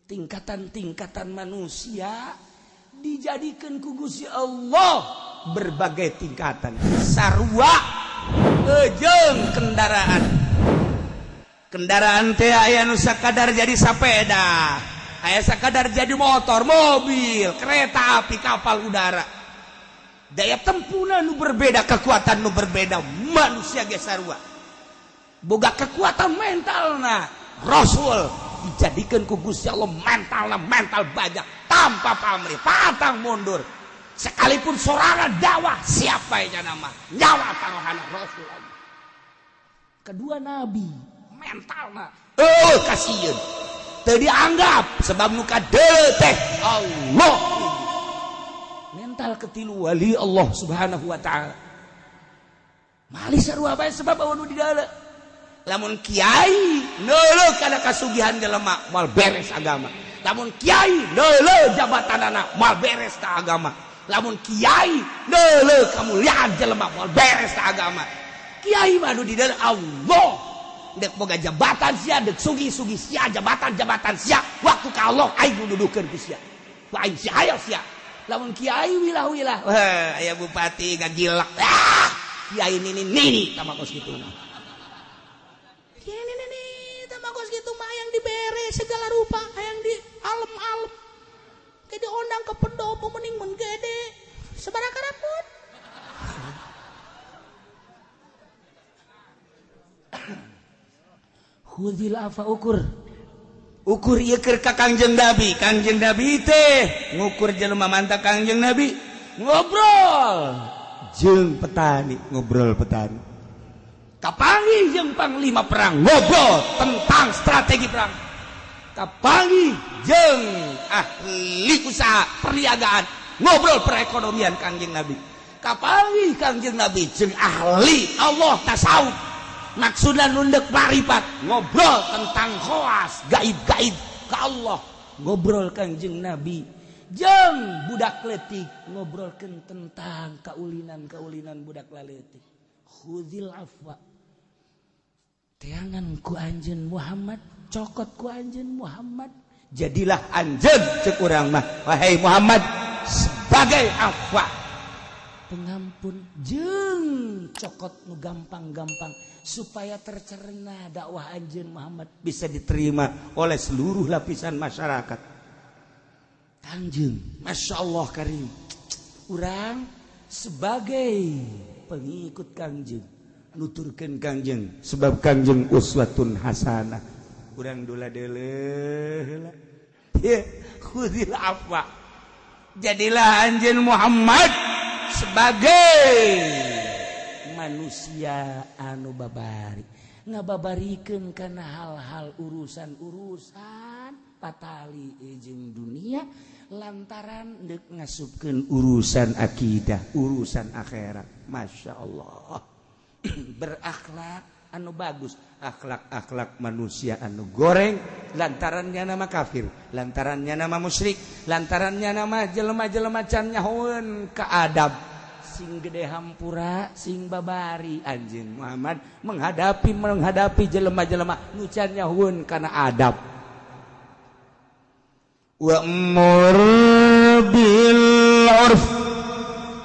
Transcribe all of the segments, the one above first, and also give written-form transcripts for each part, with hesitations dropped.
Tingkatan-tingkatan manusia dijadikan ku Gusti Allah berbagai tingkatan, sarua jeung kendaraan. Kendaraan teh aya nu sakadar jadi sepeda, aya sakadar jadi motor, mobil, kereta api, kapal udara. Daya tempuhna nu berbeda, kekuatan nu berbeda. Manusia ge sarua boga kekuatan mental. Nah, Rasul dijadikan ku Gusti Allah mentalna mental baja, tanpa pamrih, pantang mundur sekalipun sorangan dakwah. Siapa yang nama nyawa taruhan Rasul Allah. Kedua nabi mentalna, oh, kasihan teu dianggap sebab muka teh Allah. Mental ketilu wali Allah Subhanahu wa Ta'ala. Malih sarua bae, sebab nu di dalam. Lamun kiai neuleuh kana kasugihan jelema, moal beres agama. Lamun kiai neuleuh jabatan anak, moal beres ka agama. Lamun kiai neuleuh kemuliaan jelema, moal beres ka agama. Kiai mah nu di dalam Allah. Dek boga jabatan sia, dek sugi-sugi sia, jabatan-jabatan sia, waktu ka Allah aing nu dudukeun ku sia, ku aing sia, ayo sia. Lamun kiai wilah-wilah, wah, aya bupati ngagilak, ah, kiai nini nini sama kos kitu mah. Kiai nini nini sama kos kitu mah yang dibere segala rupa, yang di alem-alem kayak diundang ke pendopo, mending mun gede sabaraha pun. Khudil afwa, ukur ukur ieu keur ka Kangjeng Nabi. Kangjeng Nabi teh ngukur jelema mantap. Kangjeng Nabi ngobrol jeung petani, ngobrol petani, kapanggih jeung panglima perang, ngobrol tentang strategi perang, kapanggih jeung ahli usaha perniagaan, ngobrol perekonomian. Kangjeng Nabi kapanggih, Kangjeng Nabi jeung ahli Allah, tasawuf, maksudnya nundek marifat, ngobrol tentang khoas, gaib-gaib ke Allah. Ngobrol Kangjeng Nabi jeung budak letik, ngobrolkan tentang kaulinan-kaulinan budak laletik. Khudil afwa, teangan ku anjeun Muhammad, cokot ku anjeun Muhammad. Jadilah anjeun, cek urang mah, wahai Muhammad, sebagai afwa, pengampun, jeung cokot nu gampang-gampang, supaya tercerna dakwah anjeun Muhammad bisa diterima oleh seluruh lapisan masyarakat. Kangjeng, Masya Allah Karim, urang sebagai pengikut Kangjeng nuturkeun Kangjeng, sebab Kangjeng uswatun hasanah. Urang dula deuleuh heula. Khudil afwa, jadilah anjeun Muhammad sebagai manusia anu babari, ngababarikeun kana hal-hal urusan-urusan patali jeung dunia, lantaran dek ngasupkeun urusan akidah, urusan akhirat. Masya Allah, berakhlak anu bagus, akhlak-akhlak manusia anu goreng, lantarannya nama kafir, lantarannya nama musyrik, lantarannya nama jelema-jelema can nyahoeun ka adab. Sing gede hampura, sing babari anjeun Muhammad menghadapi menghadapi jelema-jelema nu can nyahoeun kana adab. Wa'mur bil urf,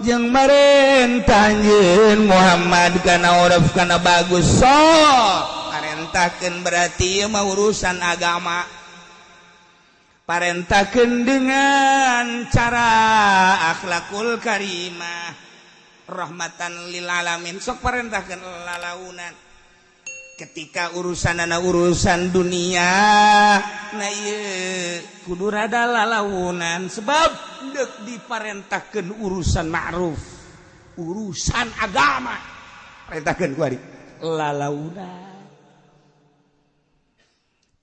jeung marentah anjeun Muhammad kana urf, kana bagus. Sok parentahkeun, berarti ieu mah urusan agama. Parentahkeun dengan cara akhlakul karimah, rahmatan lil alamin. Sok parentahkeun lalaunan ketika urusan anak urusan dunia. Nah, ieu kudu rada lalaunan, sebab dek diparentahkeun urusan ma'ruf, urusan agama, parentahkeun ku ari lalaunan.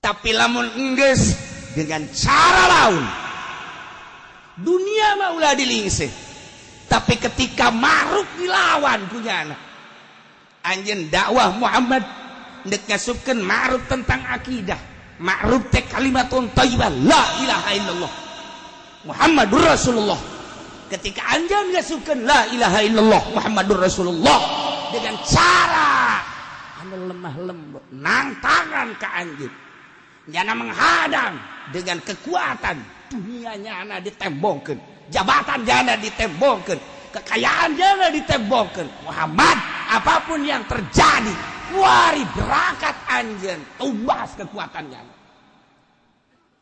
Tapi lamun enggeus dengan cara laun, dunia mah ulah dilingseh. Tapi ketika ma'ruf dilawan punya anak anjeun, dakwah Muhammad dek ngasupkeun ma'ruf tentang akidah. Ma'ruf teh kalimatun thayyibah, la ilaha illallah Muhammadur Rasulullah. Ketika anjeun ngasupkeun la ilaha illallah Muhammadur Rasulullah dengan cara anu lemah lembut, nangtangan ka anjeun, jana menghadang Dengan kekuatan dunia nyana ditembongkeun, jabatan nyana ditembongkeun, kekayaan nyana ditembongkeun. Muhammad, apapun yang terjadi, kuari berangkat anjeun tumbas kekuatannya.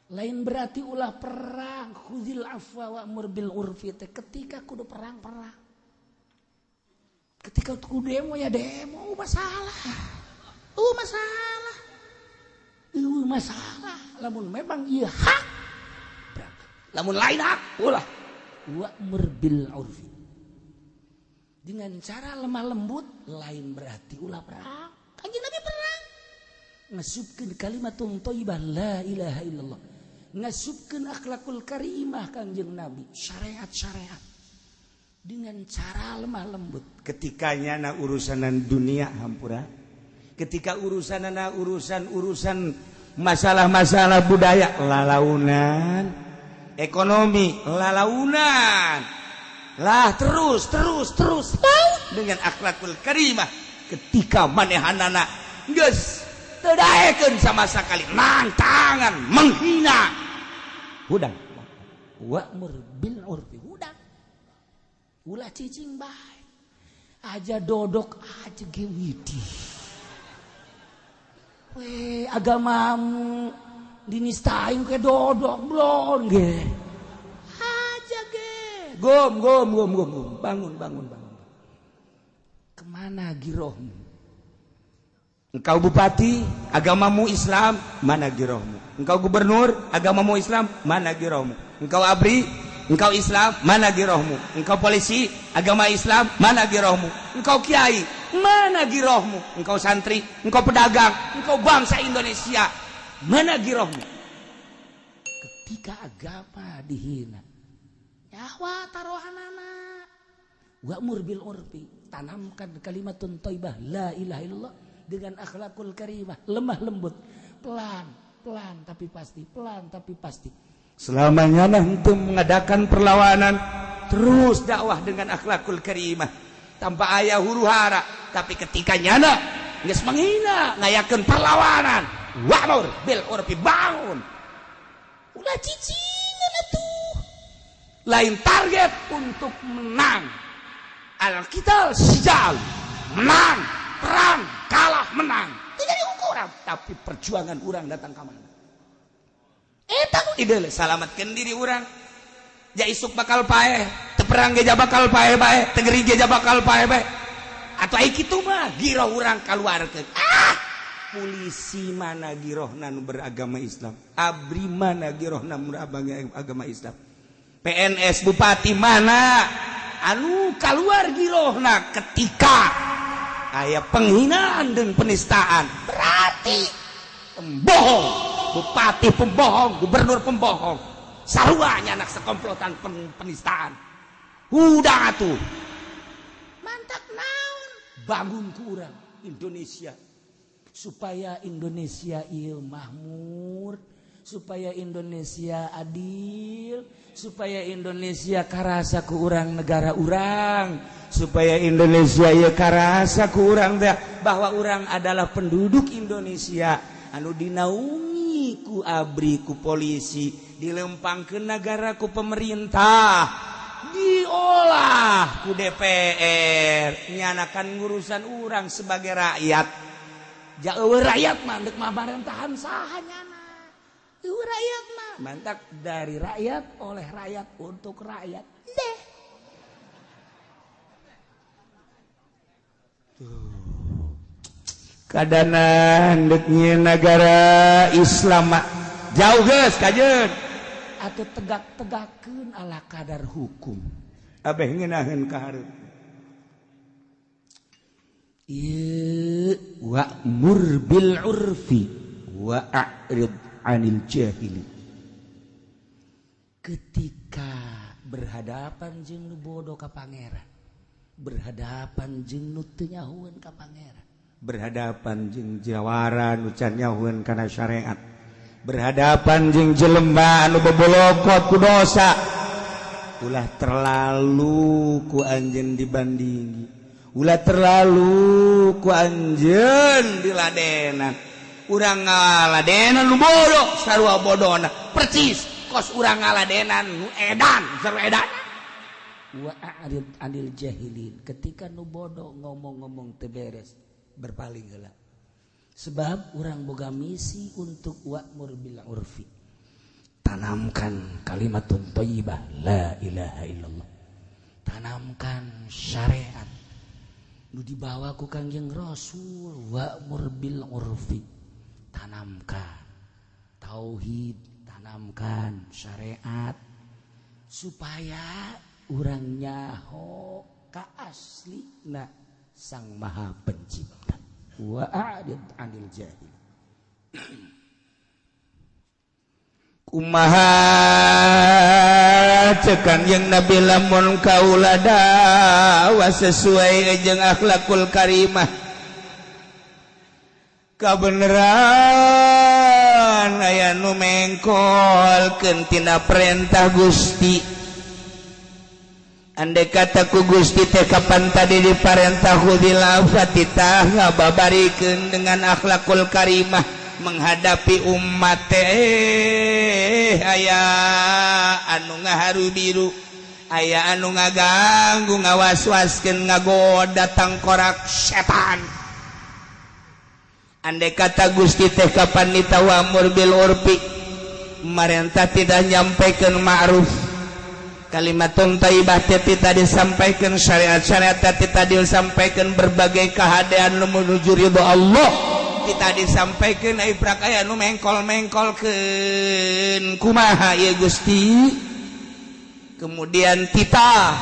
Lain berarti ulah perang. Khuzil afwa wa'mur bil urfi teh ketika kudu perang, perang. Ketika kudu demo ya demo, masalah. Masalah. Masalah. Lamun memang ieu hak, berangkat. Lamun lain hak, ulah. Wa'mur bil urfi. Dengan cara lemah lembut, lain berarti ulah perang. Kanjeng Nabi perang. Ngasupkeun kalimatun thayyibah la ilaha illallah. Ngasupkeun akhlakul karimah Kanjeng Nabi, syariat-syariat. Dengan cara lemah lembut. Ketika nyana urusanan dunia hampura, ketika urusanana urusan-urusan masalah-masalah budaya lalaunan, ekonomi lalaunan lah, terus terus terus dengan akhlakul karimah. Ketika manehanana geus teu daekeun sama sekali nangtangan menghina, hudang. Wa'mur bil urfi, hudang. Ulah cicing bae. Aja dodok aja ge widih. Weh, agamamu dinistain ke dodok blon ge. Aja ge. Gom gom gom gom gom, bangun bangun bangun. Kemana girohmu? Engkau bupati, agamamu Islam, mana girohmu? Engkau gubernur, agamamu Islam, mana girohmu? Engkau ABRI, engkau Islam, mana girohmu? Engkau polisi, agama Islam, mana girohmu? Engkau kiai, mana girohmu? Engkau santri, engkau pedagang, engkau bangsa Indonesia, mana girohmu? Ketika agama dihina, nyawa taruhanana. Wa'mur bil urfi, tanamkan kalimatun thayyibah la ilaha illallah dengan akhlakul karimah, lemah lembut, pelan, pelan tapi pasti, pelan tapi pasti. Selamanya nanti mengadakan perlawanan, terus dakwah dengan akhlakul karimah tanpa aya huru hara. Tapi ketika nyana geus menghina, ngayakeun perlawanan, wa'mur bil urfi, bangun. Ulah cicingan atuh. Lain target untuk menang. Al-qital sijal, menang, perang, kalah, menang. Itu jadi ukuran. Tapi perjuangan orang datang ke mana? Eta ide salamatkan diri orang. Ja isuk bakal paeh, teu perang ge bakal paeh bae, teu gering ge bakal paeh bae. Atau ai kitu mah giroh urang kaluarkeun. Ah, polisi mana girohna nu beragama Islam? ABRI mana girohna nu beragama Islam? PNS, bupati mana anu keluar girohna ketika aya penghinaan dan penistaan? Berarti pembohong, bupati pembohong, gubernur pembohong, saruanya anak sekomplotan penistaan. Udah atuh, mantap naon bangun ku urang Indonesia supaya Indonesia ieu makmur, supaya Indonesia adil, supaya Indonesia karasa ku urang negara urang, supaya Indonesia ieu karasa ku urang teh bahwa urang adalah penduduk Indonesia anu dinaungi ku ABRI, ku polisi, dilempangkeun negara ku pemerintah, diolah ku DPR, nyanakan ngurusan urang sebagai rakyat. Jauh rakyat mah dek mamarentahan saha nyana? Rakyat mah mantak dari rakyat, oleh rakyat, untuk rakyat deh. Tuh. Kadanan dek negara Islam jauh geus kajeun atau tegak-tegakeun ala kadar hukum. Abeh ngeunaheun ka hareup. Ieu wa'mur bil urfi wa a'rid anil jahili. Ketika berhadapan jeung nu bodoh ka pangeran, berhadapan jeung nu teu nyahueun ka pangeran, berhadapan jeung jawara nu can nyahueun kana syariat, berhadapan jeung jelema anu bebolokot ku dosa, ulah terlalu ku anjeun dibandingi, ulah terlalu ku anjeun diladenan. Urang ngaladenan nu bodoh sarua bodona, percis kos urang ngaladenan nu edan sarua edan. Wa a'rid anil jahilin, ketika nu bodoh ngomong-ngomong teu beres, berpaling heula, sebab urang boga misi untuk wa'mur bil urfi, tanamkan kalimatun thayyibah la ilaha illallah, tanamkan syariat nu dibawa ku Kangjeng Rasul. Wa'mur bil urfi, tanamkan tauhid, tanamkan syariat supaya urang nyaho ka aslina Sang Maha Pencipta. Wa a'rid anil jahil. Kumaha cek Kangjeng Nabi, lamun kaula dakwah sesuai jeung akhlakul karimah, kabeneran aya nu mengkolkeun tina perintah Gusti. Andai kata ku Gusti teh kapan tadi diparentah khudil afwa, titah ngababarikeun dengan akhlakul karimah menghadapi umat teh, aya anu ngaharu biru, aya anu ngaganggu, ngawas-waskeun, ngagoda, tangkorak setan. Andai kata Gusti teh kapan nitah wa'mur bil urfi, marentah tidak nyampaikan ma'ruf, kalimatun thayyibah teh tadi disampaikan, syariat-syariat tadi disampaikan, berbagai keadaan nu menuju ridho Allah kita disampaikan, ai prak aya nu mengkol-mengkolkeun, kumaha ya Gusti? Kemudian kita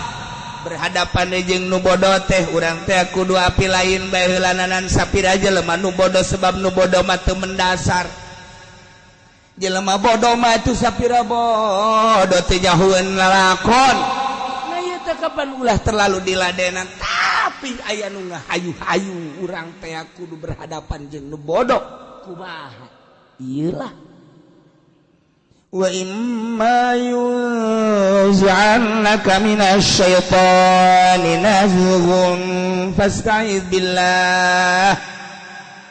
berhadapan jeung nu bodoh teh, urang teh kudu api lain bae heulananan sapira jelema nu bodoh, sebab nu bodoh mah teu mendasar. Jelema bodoh mah itu sapira bodoh teu nyahueun lalakon. Nah, ieu teh kapan ulah terlalu diladenan, tapi aya nu ngahayu-hayu, urang teh kudu berhadapan jeung nu bodoh kumaha? Ieu lah, wa imma yunzi'annaka minasyaitani nazghun fasta'idz billah.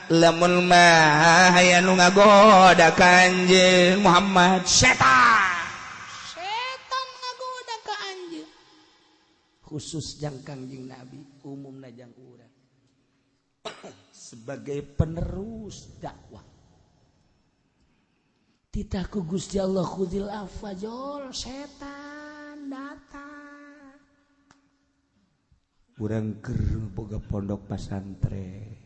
Lamun mah aya nu ngagoda ka anjeun Muhammad, setan. Setan ngagoda ka anjeun. Khusus jang Kangjeng Nabi, umumna jang urang sebagai penerus dakwah, titah ku Gusti Allah khudil afwa, jol setan datang. Urang keur boga pondok pesantren,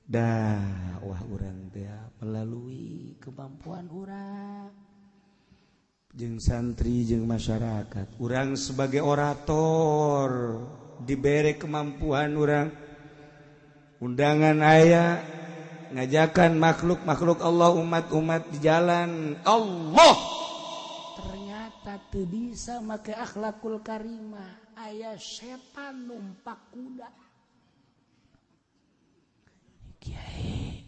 dah wah urang teh melalui kemampuan urang jeung santri jeung masyarakat, urang sebagai orator diberi kemampuan, urang undangan aya, ngajakan makhluk-makhluk Allah, umat-umat di jalan Allah. Ternyata teu bisa make akhlakul karimah, aya setan numpak kuda. Kiai,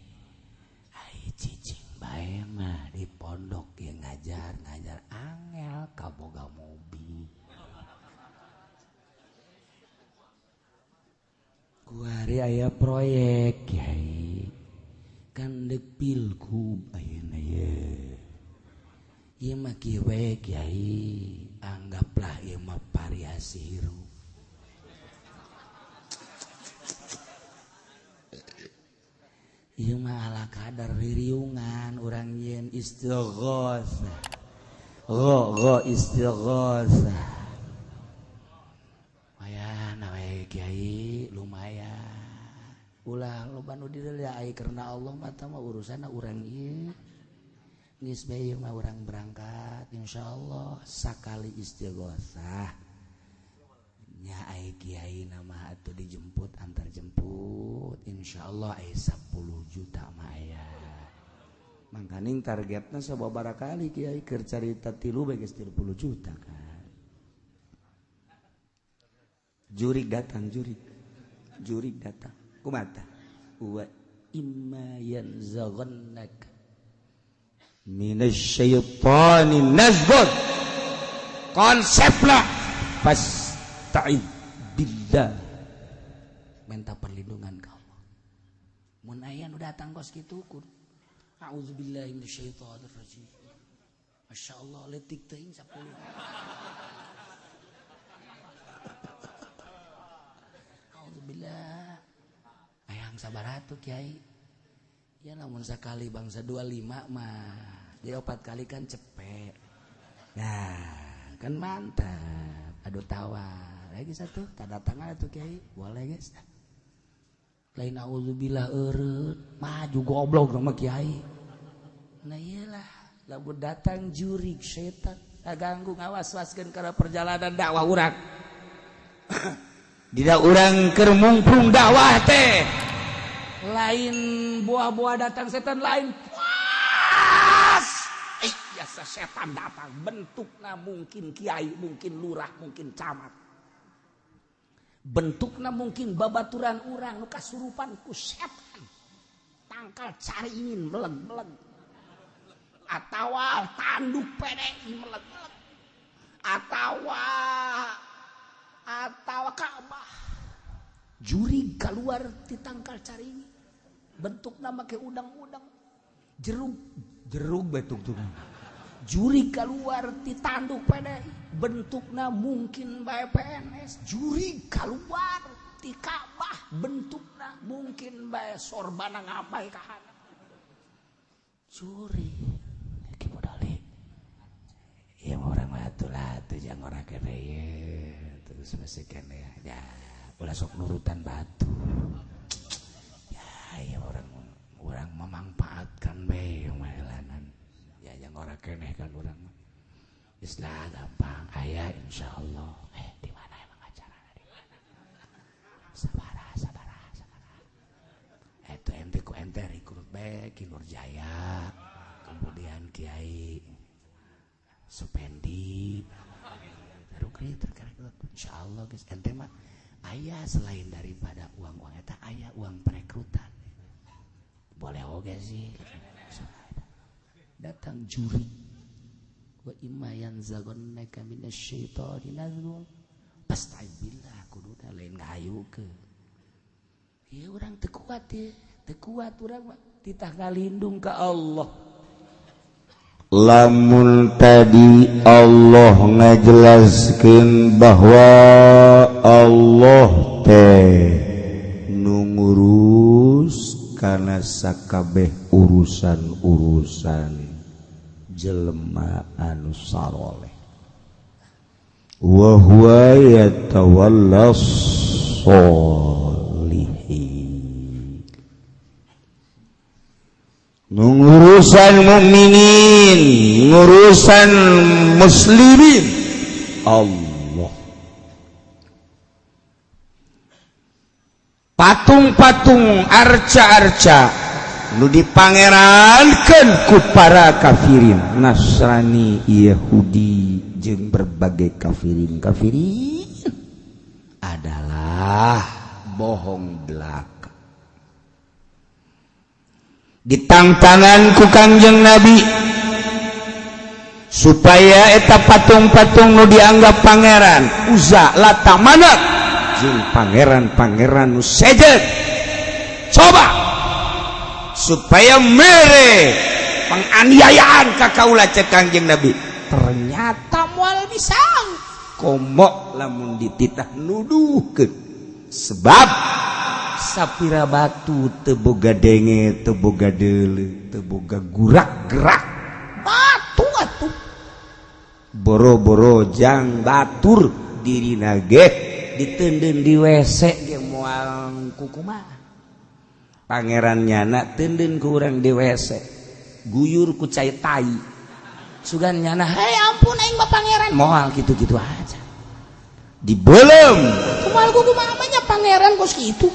ai cicing bae mah di pondok ya, ngajar ngajar angel kaboga mobil. Kuari aya proyek, Kiai, kan dek pilgub ayeuna ye. Ieu mah kieu we, Kiai, anggaplah ieu mah variasi hirup. Ieu mah ala kadar ririungan urang yen istighosah. Go go istighosah. Lumayan we Kiai, lumayan. Ulah loba nu dideuleu ai karena Allah mah tah mah urusanna urang ieu. Geus bae ieu mah urang berangkat insyaallah sakali istighosah. Nya ai kiai nama atuh dijemput antar jemput insyaallah ai 10 juta mah aya. Mangkaning targetna sababaraha kali kiai keur carita tilu bae geus 30 juta kan. Jurik datang, jurik. Jurik datang. Kumata wa imma yanzaghannaka minasyaitani nazghun, konseplah fasta'id billah, minta perlindungan ka Allah. Mun aya nu Datang kos kitu kudu a'udzubillahi minasyaitonir rajim. Masya Allah letik teuing 10. Alhamdulillah. Ayang sabar atuh kiai. Ya lamun sakali bangsa 25 mah. Jadi 4 kali kan cepet. Nah, kan mantap. Aduh tawar. Lagi satu tanda tangan atuh kiai. Boleh guys. Lain auzubillah eureut, maju goblok sama kiai. Nah iyalah, lamun datang jurig setan, ganggu ngawas-waskeun kana perjalanan dakwah urang. Tidak orang keur mungprung dakwah teh lain buah-buah datang setan lain puas. Biasa setan datang bentukna mungkin kiai, mungkin lurah, mungkin camat, bentukna mungkin babaturan urang nu kasurupan ku setan, tangkal cari ingin meleg-meleg atawa tanduk PDI meleg-meleg atawa Ka'bah jurig keluar di tangkal cari ini bentuk nama ke udang-udang jeruk jeruk betuk tuh jurig keluar di tanduk PDI bentukna mungkin bae PNS jurig keluar di Ka'bah bentukna mungkin bae sorbana ngapai kahana jurig ki modali ya orang latu-latu jangan orang kene ye terus masih kene ya ulah sok nurutan batu ya ya orang memanfaatkan bae melanan ya yang orang kene kan orang Islah gampang aya insyaallah. Di mana emang acarana di mana? Sabara sabara sabara. Eta ente ku ente rekrut bae Ki Nurjaya, kemudian Kiai Supendi. Insyaallah guys, ente mah aya selain daripada uang-uang eta aya uang perekrutan. Boleh oge sih. Datang juri wa imma yanzaghannaka minasyaitani nazghun fasta'idz billah kuduna lain ngahayukeun. Ieu urang teu kuat ye, teu kuat urang mah titah ngalindung ka Allah. Lamun tadi Allah ngajelaskeun bahwa Allah teh nu ngurus kana sakabeh urusan-urusan jelema anu saroleh wa huwa yatawallas sholihin ngurusan mukminin ngurusan muslimin Allah. Patung-patung arca-arca nu dipangerankeun ku para kafirin Nasrani Yahudi jeung berbagai kafirin kafirin adalah bohong belaka. Ditangtangan ku Kangjeng Nabi supaya eta patung-patung nu dianggap pangeran Uzza Lata Manat jeung pangeran-pangeran nu sejen coba supaya mere penganiayaan ka kaula cek Kangjeng Nabi ternyata moal bisa komo lamun dititah nuduhkeun sebab sapira batu teu boga denge teu boga deuleu teu boga gurak-gerak batu atuh boro-boro jang batur dirina ge diteundeun di WC ge moal kukumaha pangeran nyana teundeun ku urang di WC guyur ku cai tai sugan nyana hei ampun aing mah pangeran moal kitu-kitu aja dibelem kumaha kumaha nya pangeran kos kitu.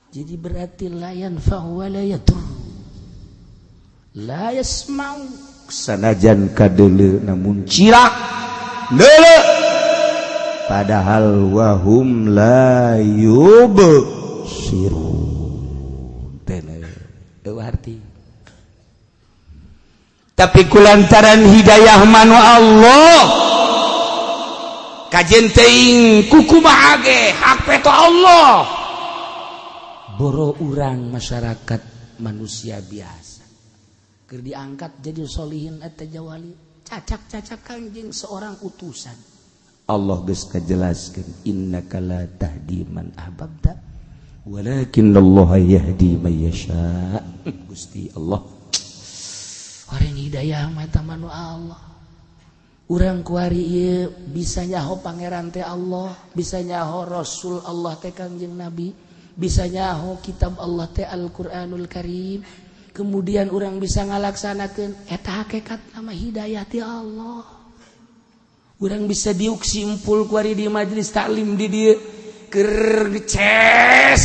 Jadi berarti la yanfa'u wa la yadur la yasma'u sanajan kadeuleu namun cilak deuleu padahal wahum la yubsirun teh arti. Tapi kulantaran hidayah manu Allah kajen teuing kukumaha ge hak peto Allah Boro urang masyarakat manusia biasa keur diangkat jadi solihin eta jawali cacak-cacak kanjeng seorang utusan. Allah geus kajelaskeun innaka la tahdi man ahbabta walakin Allah yahdi man yasha. Gusti Allah orang hidayah mah eta mah nu Allah. Urang kuari ieu bisa nyaho pangeran teh Allah, bisa nyaho Rasul Allah teh Kangjeng Nabi, bisa nyaho kitab Allah teh Al-Qur'anul Karim. Kemudian urang bisa ngalaksanakeun eta hakikat nama hidayah ti Allah. Urang bisa diuk simpul kuari di majelis taklim di dieu keur dices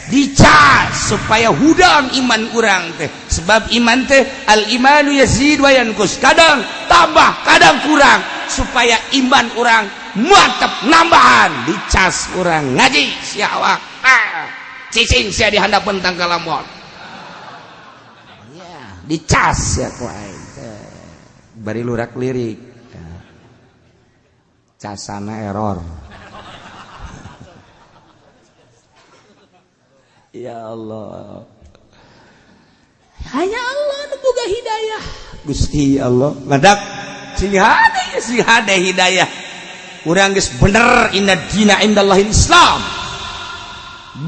dicas supaya hudang iman urang teh, sebab iman teh al imanu yazid wa yanqus, kadang tambah kadang kurang, supaya iman urang mantep nambahan dicas urang ngaji sia awak cicing sia di handapeun tangkal lamon ya dicas ya ku aing teh bari lurak lirik casana error. Ya Allah, hanya Allah nu boga hidayah. Gusti Allah ngadak sing hade ya sing hade hidayah. Urang geus bener inna dina indallahil Islam,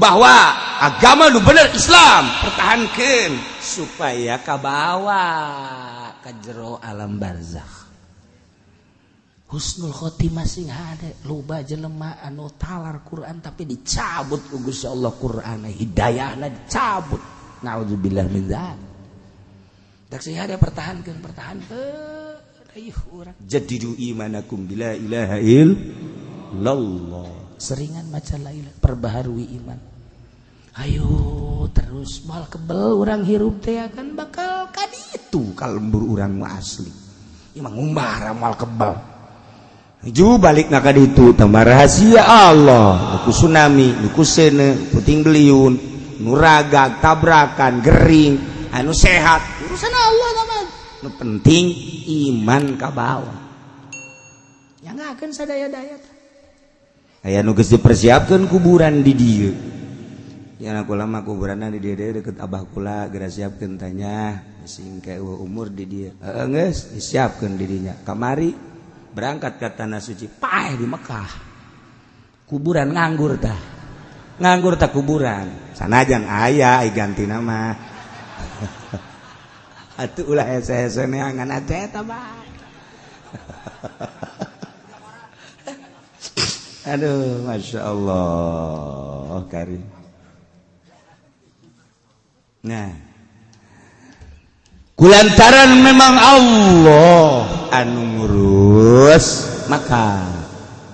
bahwa agama nu bener Islam pertahankeun supaya kabawa ka jero alam barzakh. Husnul khotimah sing hade loba jelema anu talar Quran tapi dicabut ku Gusti Allah Qur'an hidayahna dicabut. Naudzubillah min dzalik. Dak sing hade pertahankeun pertahankeun ayuh urang jadidu imanakum bila ilaha illallah. Seringan maca la ilaha perbaharui iman. Ayo terus moal kebel urang hirup teh akan bakal kaditu kalembur urang mah asli. Ieu mah ngumbara moal kebel. Ju balik na kaditu tambah rahasia Allah, ku tsunami, ku seuneu, puting beliung, nu ragag, tabrakan, gering, anu sehat, urusan Allah mah. Nu penting iman ka bawah. Yang akan sadaya-daya. Aya nu geus dipersiapkeun kuburan di dieu. Ya kula mah kuburanna di dieu deui deket abah kula geura siapkeun tanya sing ke umur di dieu. Heeh geus disiapkeun di dinya. Kamari berangkat ke tanah suci, paeh di Mekah. Kuburan nganggur tah. Nganggur tah kuburan. Sanajan aya ai ganti nama. Atuh ulah hese-hese neangan atuh eta bae. Aduh, Masya Allah, karim. Nah, kulantaran memang Allah anu ngurus, maka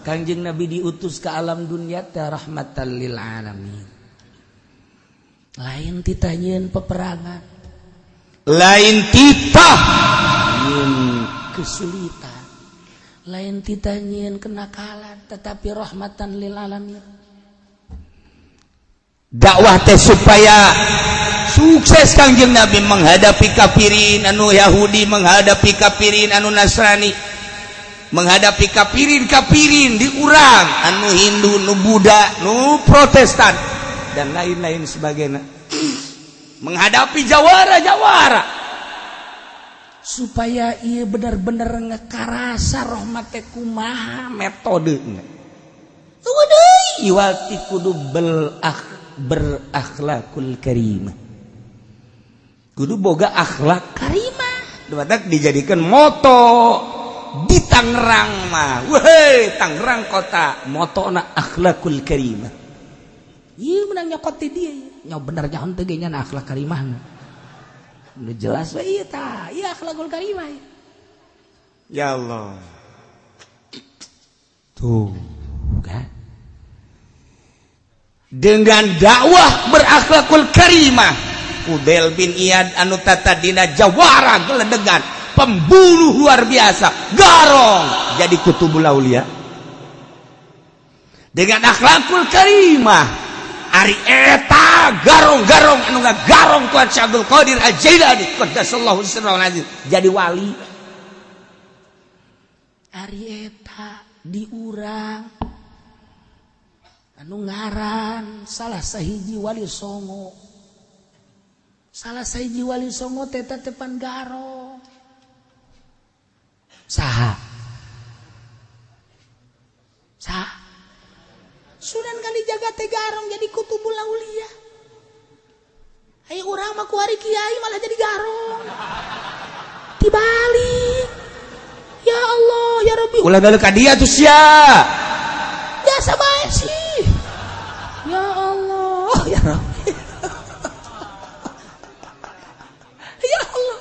Kangjeng Nabi diutus ke alam dunia teh rahmatan lil alamin. Lain titah nyieun peperangan, lain titah nyieun kesulitan, lain titah nyieun kenakalan, tetapi rahmatan lil alamin. Dakwah teh supaya sukses Kangjeng Nabi menghadapi kafirin anu Yahudi, menghadapi kafirin anu Nasrani, menghadapi kafirin-kafirin di urang anu Hindu, nu Buddha, nu Protestan dan lain-lain sebagainya, menghadapi jawara-jawara supaya ia benar-benar ngekarasa rahmat teh kumaha metodena. Tunggu deui wati kudu berakhlakul karimah, kudu boga akhlak karimah. Batak dijadikan moto di Tangerang mah, weh Tangerang kota motona akhlakul karimah. Ieu menang nyokot ti dia, nyo bener nyaho teu ge nya akhlak karimah. Nu jelas we ieu tah, ieu akhlakul karimah. Ya Allah. Tuh kan. Dengan dakwah berakhlakul karimah, Fudel bin Iyad anu tatadina jawara geledegan, pembunuh luar biasa, garong jadi kutubul aulia. Dengan akhlakul karimah, ari eta garong-garong anu ngagarong Tuhan Syekh Abdul Qadir Al-Jailani qaddasallahu sirrahul aziz jadi wali. Ari eta diurang Anu ngaran salah sahiji Wali Songo. Salah sahiji Wali Songo teh tepan garong. Saha? Saha? Sunan Kalijaga teh garong jadi kutubul aulia. Ayo urang mah kuari kiai malah jadi garong. Dibalik. Ya Allah, ya Rabbi. Ulah galuh ka dia tuh sia. Biasa bae sih. Ya Allah, ya Rabbi. Ya Allah.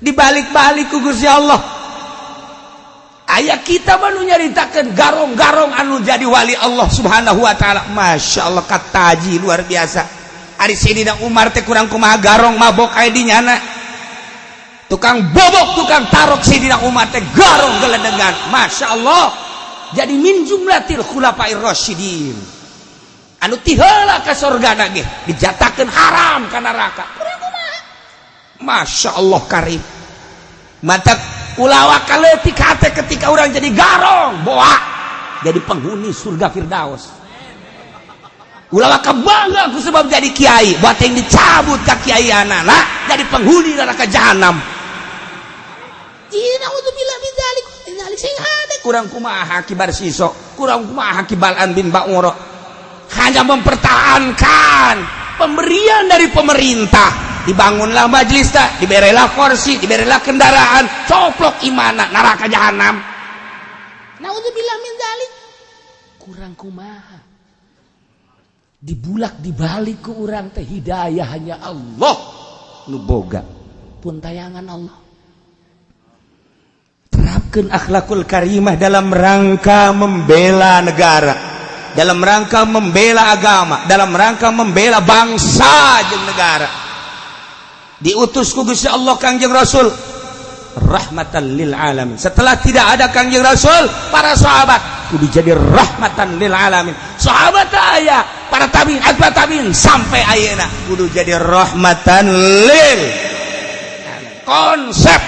Dibalik-balik ku Gusti Allah. Aya kita mah nu nyaritakeun garong-garong anu jadi wali Allah Subhanahu wa taala. Masya Allah kataji luar biasa. Ari Sayyidina Umar teh kurang kumaha garong mabok aya di nyana. Tukang bobok, tukang tarok Sayyidina Umar teh garong geledegan. Masya Allah. Jadi min jumlatil khulafair rasyidin. Anu ti heula ka sorgana ge dijatakeun haram ka neraka. Kurang kumaha? Masya Allah karim. Mata ulawa kaleutik hate ketika orang jadi garong boa jadi penghuni surga Firdaus. Ulawa kebangga ku sebab jadi kiai, buat yang dicabut ka kiai anak jadi penghuni neraka jahanam. Naudzubillah min dzalik. Dzalik sing hade kurang kumaha kibar siso, kurang kumaha kibalan bin Ba'ura. Hanya mempertahankan pemberian dari pemerintah. Dibangunlah majelis tak, diberelah kursi, diberelah kendaraan, coplok imana neraka jahanam. Naudzubillah min dzalik. Kurang kumaha. Dibulak dibalik ke urang teh hidayah hanya Allah nu boga pun tayangan Allah. Terapkan akhlakul karimah dalam rangka membela negara, dalam rangka membela agama, dalam rangka membela bangsa jeung negara. Diutus ku Gusti Allah Kangjeng Rasul rahmatan lil alamin. Setelah tidak ada Kangjeng Rasul, para sahabat kudu jadi rahmatan lil alamin. Sahabat aya, para tabiin, atba tabiin sampai ayeuna kudu jadi rahmatan lil alamin. Konsep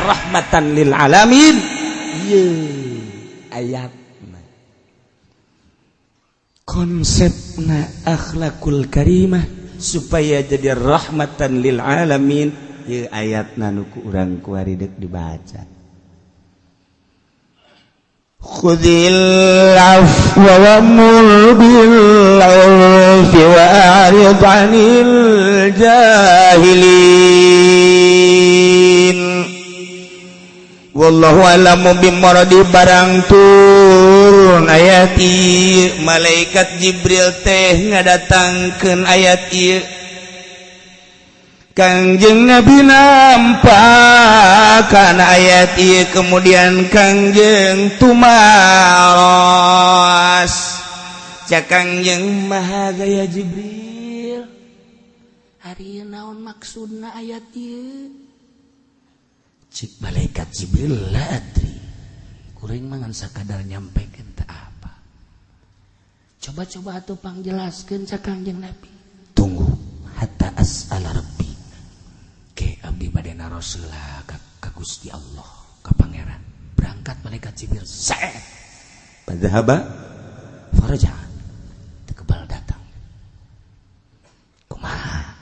rahmatan lil alamin ieu ayatna. Konsepna akhlakul karimah supaya jadi rahmatan lil alamin ieu ayatna nu ku urang kuari deuk dibaca. Khudil afwa wa'mur bil 'urfi wa a'rid 'anil jahilin. Wallahu a'lamu bimuradi. Barang turun ayat ieu, malaikat Jibril teh ngadatangkeun ayat ieu. Kangjeng Nabi nampak kana ayat ieu, kemudian Kangjeng tumaros. Cak Kangjeng, "Maha gaya Jibril, Ari naon maksudna ayat ieu?" Cik malaikat Jibril, "La adri." Kuring mah ngan sakadar nyampekeun teh apa. Coba-coba atuh pangjelaskeun, cak Kangjeng Nabi. "Tunggu, hatta as'ala rabbi." Ke abdi bade naros heula ka Gusti Allah, ka Pangeran. Berangkat malaikat Jibril. Set. Fadzahaba faraja. Teu kebal datang. Kumaha?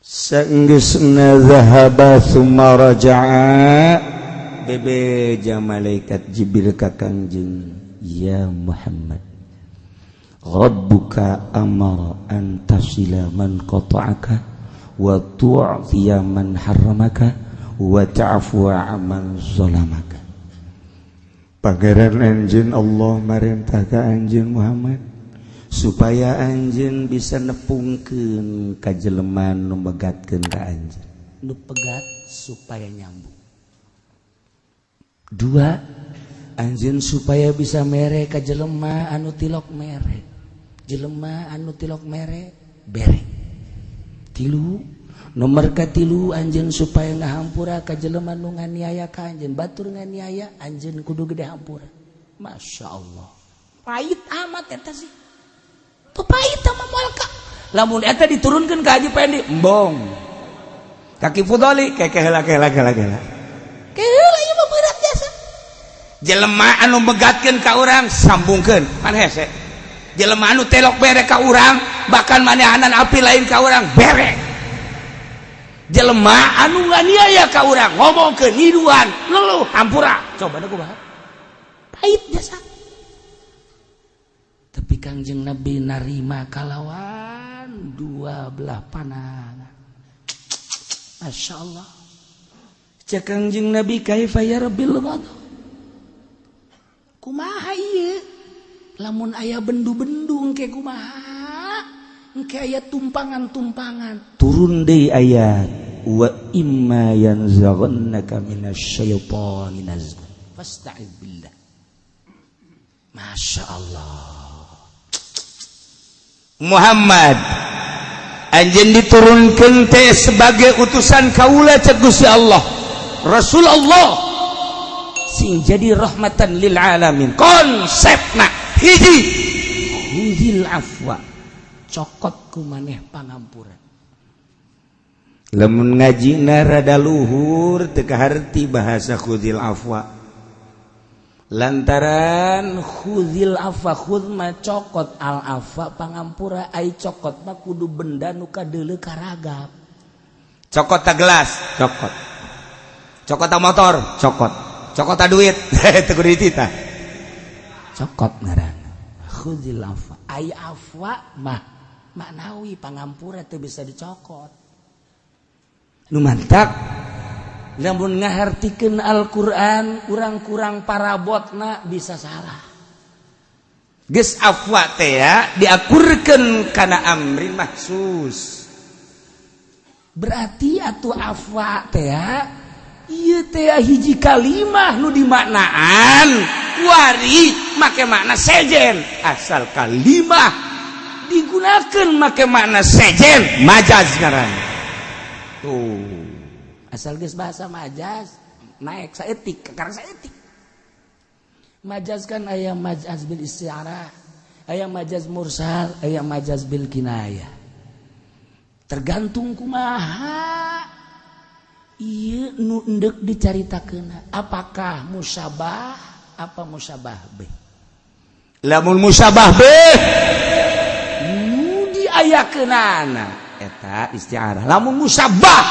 Saenggeusna zahaba tsumma raja'a, bebeja malaikat Jibril ka Kangjeng, "Ya Muhammad, Rabbuka amara an tasila man qata'aka wa tu'tiya man harramaka wa ta'fuwa amman zalamaka." Pangeran anjeun Allah marentah ka anjeun Muhammad supaya anjeun bisa nepungkeun ka jelema nu megatkeun ka anjeun. Nu pegat supaya nyambung. Dua, anjeun supaya bisa mere ka jelema anu tilok mere. Jelema anu tilok mere bere. Tilu, nomor katilu, anjeun supaya ngahampura ka jelema nu nganiaya ka anjeun. Batur nganiaya anjeun kudu gede hampura. Masya Allah. Pahit amat eta sih. Tuh pahit sama moal ka. Lamun eta diturunkeun ka Haji Pendi, embong. Kaki Fudoli keke heula, kela kela kela. Keheula ieu mah berat jasa. Jelema anu megatkeun ka urang, sambungkeun, pan hese. Jelema anu telok bere ka urang, bahkan manehanan api lain ka urang, bere. Jelema anu nganiaya ka urang, ngomongkeun, nyiduan, ngeluh, hampura, coba da kumaha Pahit jasa. Tapi Kangjeng Nabi narima kalawan dua belah panangan. Masya Allah. Cek Kangjeng Nabi, kaifa yarbil ghadab? Kumaha ieu lamun aya bendu-bendung ke, kumaha engke aya tumpangan-tumpangan? Turun deui ayat, wa imma yanzaghannaka minasyaitani nazghun fasta'id billah. Masya Allah. Muhammad, anjeun diturunkeun teh sebagai utusan kaula, cek Gusti Allah. Rasul Allah sing jadi rahmatan lil alamin. Konsepna hiji, khudzil afwa, Cokot ku maneh pangampura. Lamun ngajina rada luhur, teu kaharti bahasa khudzil afwa, lantaran Khudzil afwa, khudz mah cokot, al afwa pangampura. Ai cokot mah kudu benda nu kadeuleu karagap. Cokot ta gelas, cokot. Cokot ta motor, cokot. Cokot ta duit, teu kudu dititah. Cokot ngaranna khudzil afwa. Ai afwa mah maknawi, pangampura teu bisa dicokot. Nu mantak Namun ngahartikeun Al-Qur'an urang kurang parabotna, bisa salah. Geus afwa teh ya diakurkeun kana amrin mahsus. Berarti atuh afwa teh ieu teh hiji kalimah nu dimaknaan kuari make makna sejen. Asal kalimah digunakan make makna sejen, majaz ngaran tuh. Asal geus bahasa majaz, naik saeutik, karena saeutik. Majaz kan aya majaz bil isti'arah, aya majaz mursal, aya majaz bil kinayah, tergantung kumaha ieu nu endek dicaritakeun, apakah musyabah apa musyabah bih. Lamun musyabah bih Nu diayakeunana eta isti'arah, lamun musyabah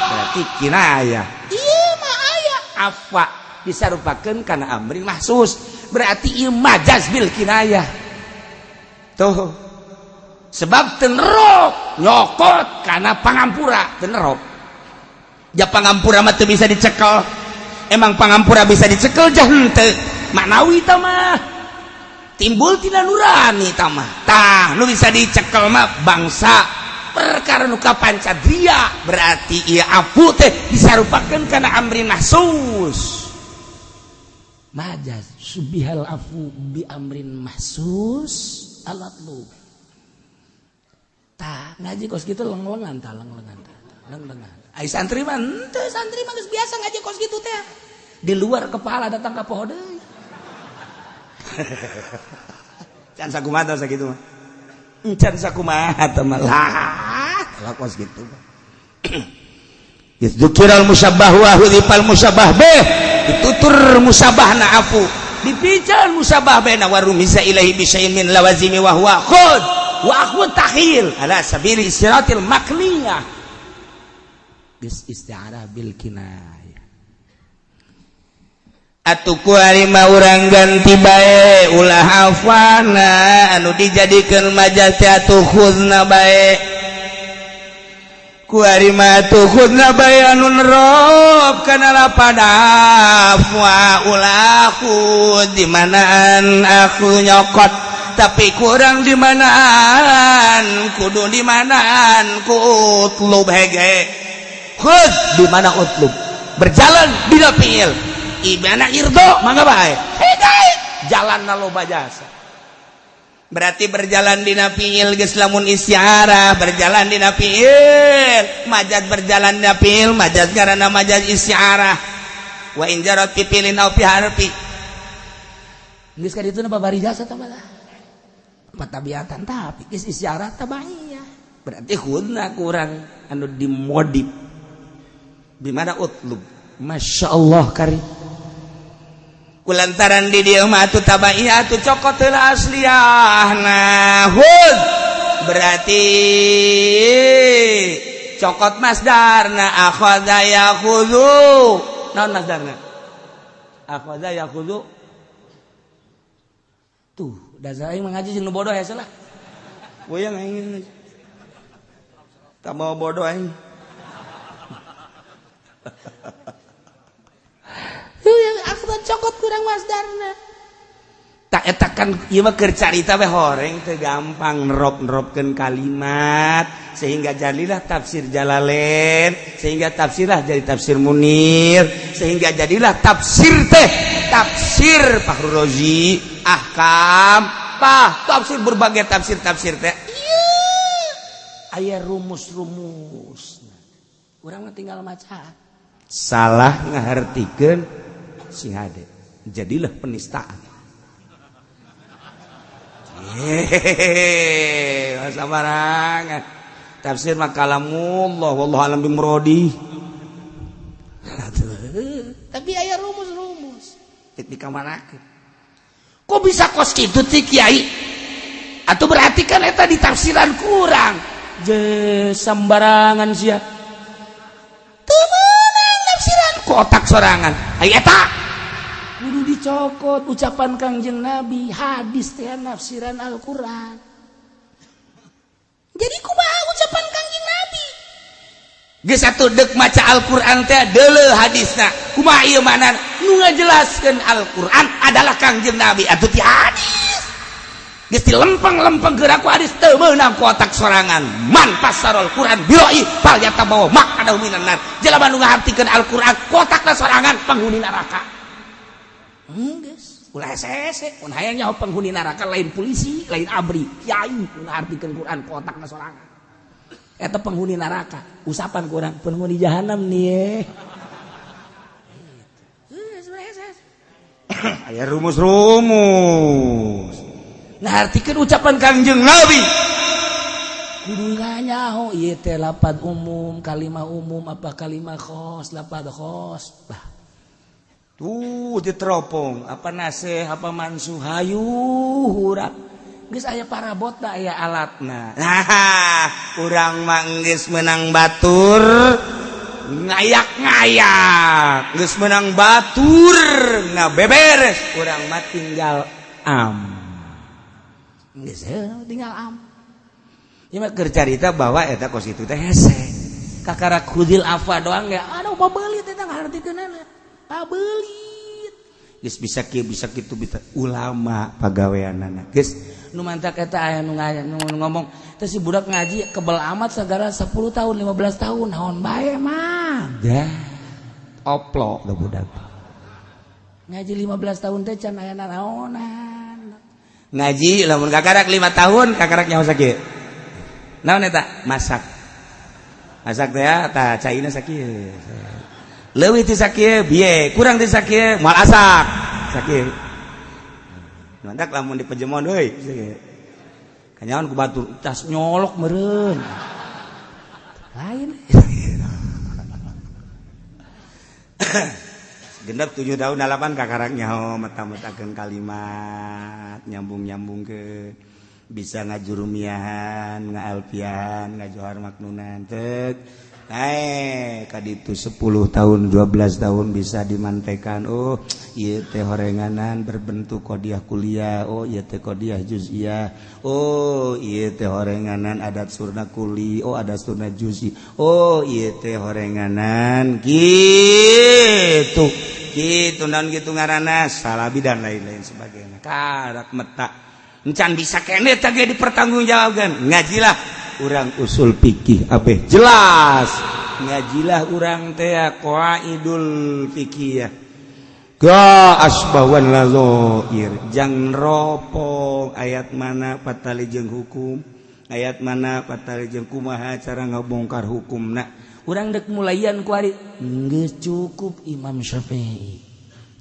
berarti kinayah. Ieu mah aya afwa disarupakeun kana amrin mahsus, berarti ieu majaz bil kinayah tuh, sebab tenerok nyokot kana pangampura. Tenerok ja pangampura mah teu bisa dicekel. Emang pangampura bisa dicekel? Jah henteu, maknawi ta mah, timbul tina nurani ta mah. Tah, nu bisa dicekel mah bangsa perkara nu kapancadria. Berarti ieu afu teh disarupakeun kana amrin mahsus. Majaz syubbihal afu bi amrin mahsus alat lu. Tah, ngaji kos gitu leng-lengan, tah, leng-lengan, tah, leng-lengan. Ai santri mah henteu, santri mah geus biasa ngaji kos gitu teh, di luar kepala datang ka poho deui. Can sakumaha sakitu mah, can sakumaha teh mah lah kos gitu. Dzukiral musyabbah wa hudzifal musyabbah bih, ditutur musyabahna afu, dipican musyabbah bihna, wa rumisa ilaihi bi syai'in min lawazimi wa huwa khud wa akhwu takhil ala sabili istiratil makniyah. Geus isti'arah bil kinayah. Atuh kuari mah urang ganti bae, ulah afwana anu dijadikeun majaz teh, atuh khudna bae. Kuari mah atuh khudna bae anu nerop kana lapada afwa, ulah khud di manaan aku nyokot, tapi kurang di manaan kudu di manaan ku utlub hege. Khud di mana utlub berjalan dina fiil ibana irdo mangga bae hege jalan na loba jasa. Berarti berjalan dina fiil geus lamun isti'arah berjalan dina fiil majaz, berjalan dina fiil majaz karena majaz isti'arah wa in jarat fi fi'lin aw fi harfi. Geus ka ditu na babari jasa tah malah patabiatan, tapi geus isti'arah tabaiyah. Berarti khudna kurang anu dimodif di mana utlub. Masya Allah karim. Kulantaran di dieu mah atuh tabaiyah atuh cokot heula asliyahna. Khudz berarti cokot masdarna, akhadha yakhudzu. Naon masdarna? Akhadha yakhudzu. Tuh, dasar aing mengaji jeung nu bodoh hese lah. Goyang aing. Tambah bodoh aing. Aku cokot kurang masdarna. Tak eta kan ieu mah keur carita we, horeng teu gampang nerop-neropkeun kalimat sehingga jadilah tafsir Jalalain, sehingga tafsirlah jadi tafsir Munir, sehingga jadilah tafsir teh tafsir Fahrul Razi, ahkam, pah tafsir, berbagai tafsir-tafsir teh aya rumus-rumus. Urang mah tinggal maca. Salah ngahartikeun sing hade, jadilah penistaan. Hehehe, sabarangan. Tafsir mah kalamullah, wallahu alam bimuradi. Tapi aya rumus-rumus. Tik dikamanakeun. Kok bisa kos kitu ti kiai? Atau berarti kan eta ditafsiran kurang. Je sembarangan sia. Teu meunang nafsiran ku otak sorangan. Ai eta kudu dicokot ucapan Kangjeng Nabi, hadis teh nafsiran Al-Qur'an. Jadi kumaha ucapan Kangjeng Nabi? Geus atuh deuk maca Al-Qur'an teh deuleu hadisna. Kumaha ieu makna? Nu ngajelaskeun Al-Qur'an adalah Kangjeng Nabi atuh ti hadis. Geus dilempeng-lempeng geura ku hadis, teu meunang ku otak sorangan. Man fassarul Qur'an bi ra'yi fal yatabawwa maq'adahu minan nar. Jelema nu ngahartikeun Al-Qur'an ku otakna sorangan, penghuni neraka. Geus ulah hese-hese, mun hayang nyaho penghuni neraka lain polisi, lain ABRI, kiai nu ngahartikeun Quran ku otakna sorangan. Eta penghuni neraka, usapan ku urang penghuni jahanam nih. Geus ulah hese-hese. Aya rumus-rumus. Ngahartikeun ucapan Kangjeng Nabi. Kudu nyaho ieu teh lapad umum, kalimah umum apa kalimah khos, lapad khos. Bah. Tuh diteropong, apa nasih, apa mansuh, hayu urang. Geus aya parabotna, aya alatna. Nah, urang mah geus meunang batur ngayak-ngayak, geus meunang batur ngabeberes, urang mah tinggal am. Geus tinggal am. Ieu mah keur carita bahwa eta kos kitu teh hese. Kakara khudil afwa doang ya. Aduh, pabelit eta ngahartikeunana. Pabelit. Geus bisa kieu, bisa kitu, bisa ulama pagaweanana. Geus nu mantak eta aya nu ngomong teh si budak ngaji kebel amat sagara 10 tahun, 15 tahun, naon bae mah. Dah oplok da budak. Ngaji 15 tahun teh can aya nanaonan. Ngaji lamun kakarak 5 tahun kakarak nyaho sakieu. Naon eta? Masak. Masak teh ya tah caina sakieu. Leuwih ti sakieu bieu, kurang ti sakieu moal asak. Sakieu. Mantak lamun di pejemon euy. Kanyawan ku batur tas nyolok meureun. Lain. Genep 7 tahun 8 kakarak nyaho meta-metakeun kalimat, nyambung-nyambungkeun. Bisa ngajurumiahan, ngaalfiahan, ngajohar maknunan tek. Naik kaditu 10 tahun 12 tahun bisa dimantekan. Oh ieu teh horenganan berbentuk qodiah kuliah, oh ieu teh qodiah juz'iyah, oh ieu teh horenganan adat surna kuli, oh adat surna juz'i, oh ieu teh horenganan gitu gitu naon gitu ngaranna salabi dan lain-lain sebagainya. Karak meta encan bisa kene teh ge dipertanggungjawabkeun. Ngajilah urang usul fikih abeh jelas, ngajilah urang teh qaidul fikih ga asbawan lazoir, jang ropong ayat mana patali jeung hukum, ayat mana patali jeung kumaha cara ngabongkar hukumna. Urang dek mulayan kuari geus cukup Imam Syafi'i,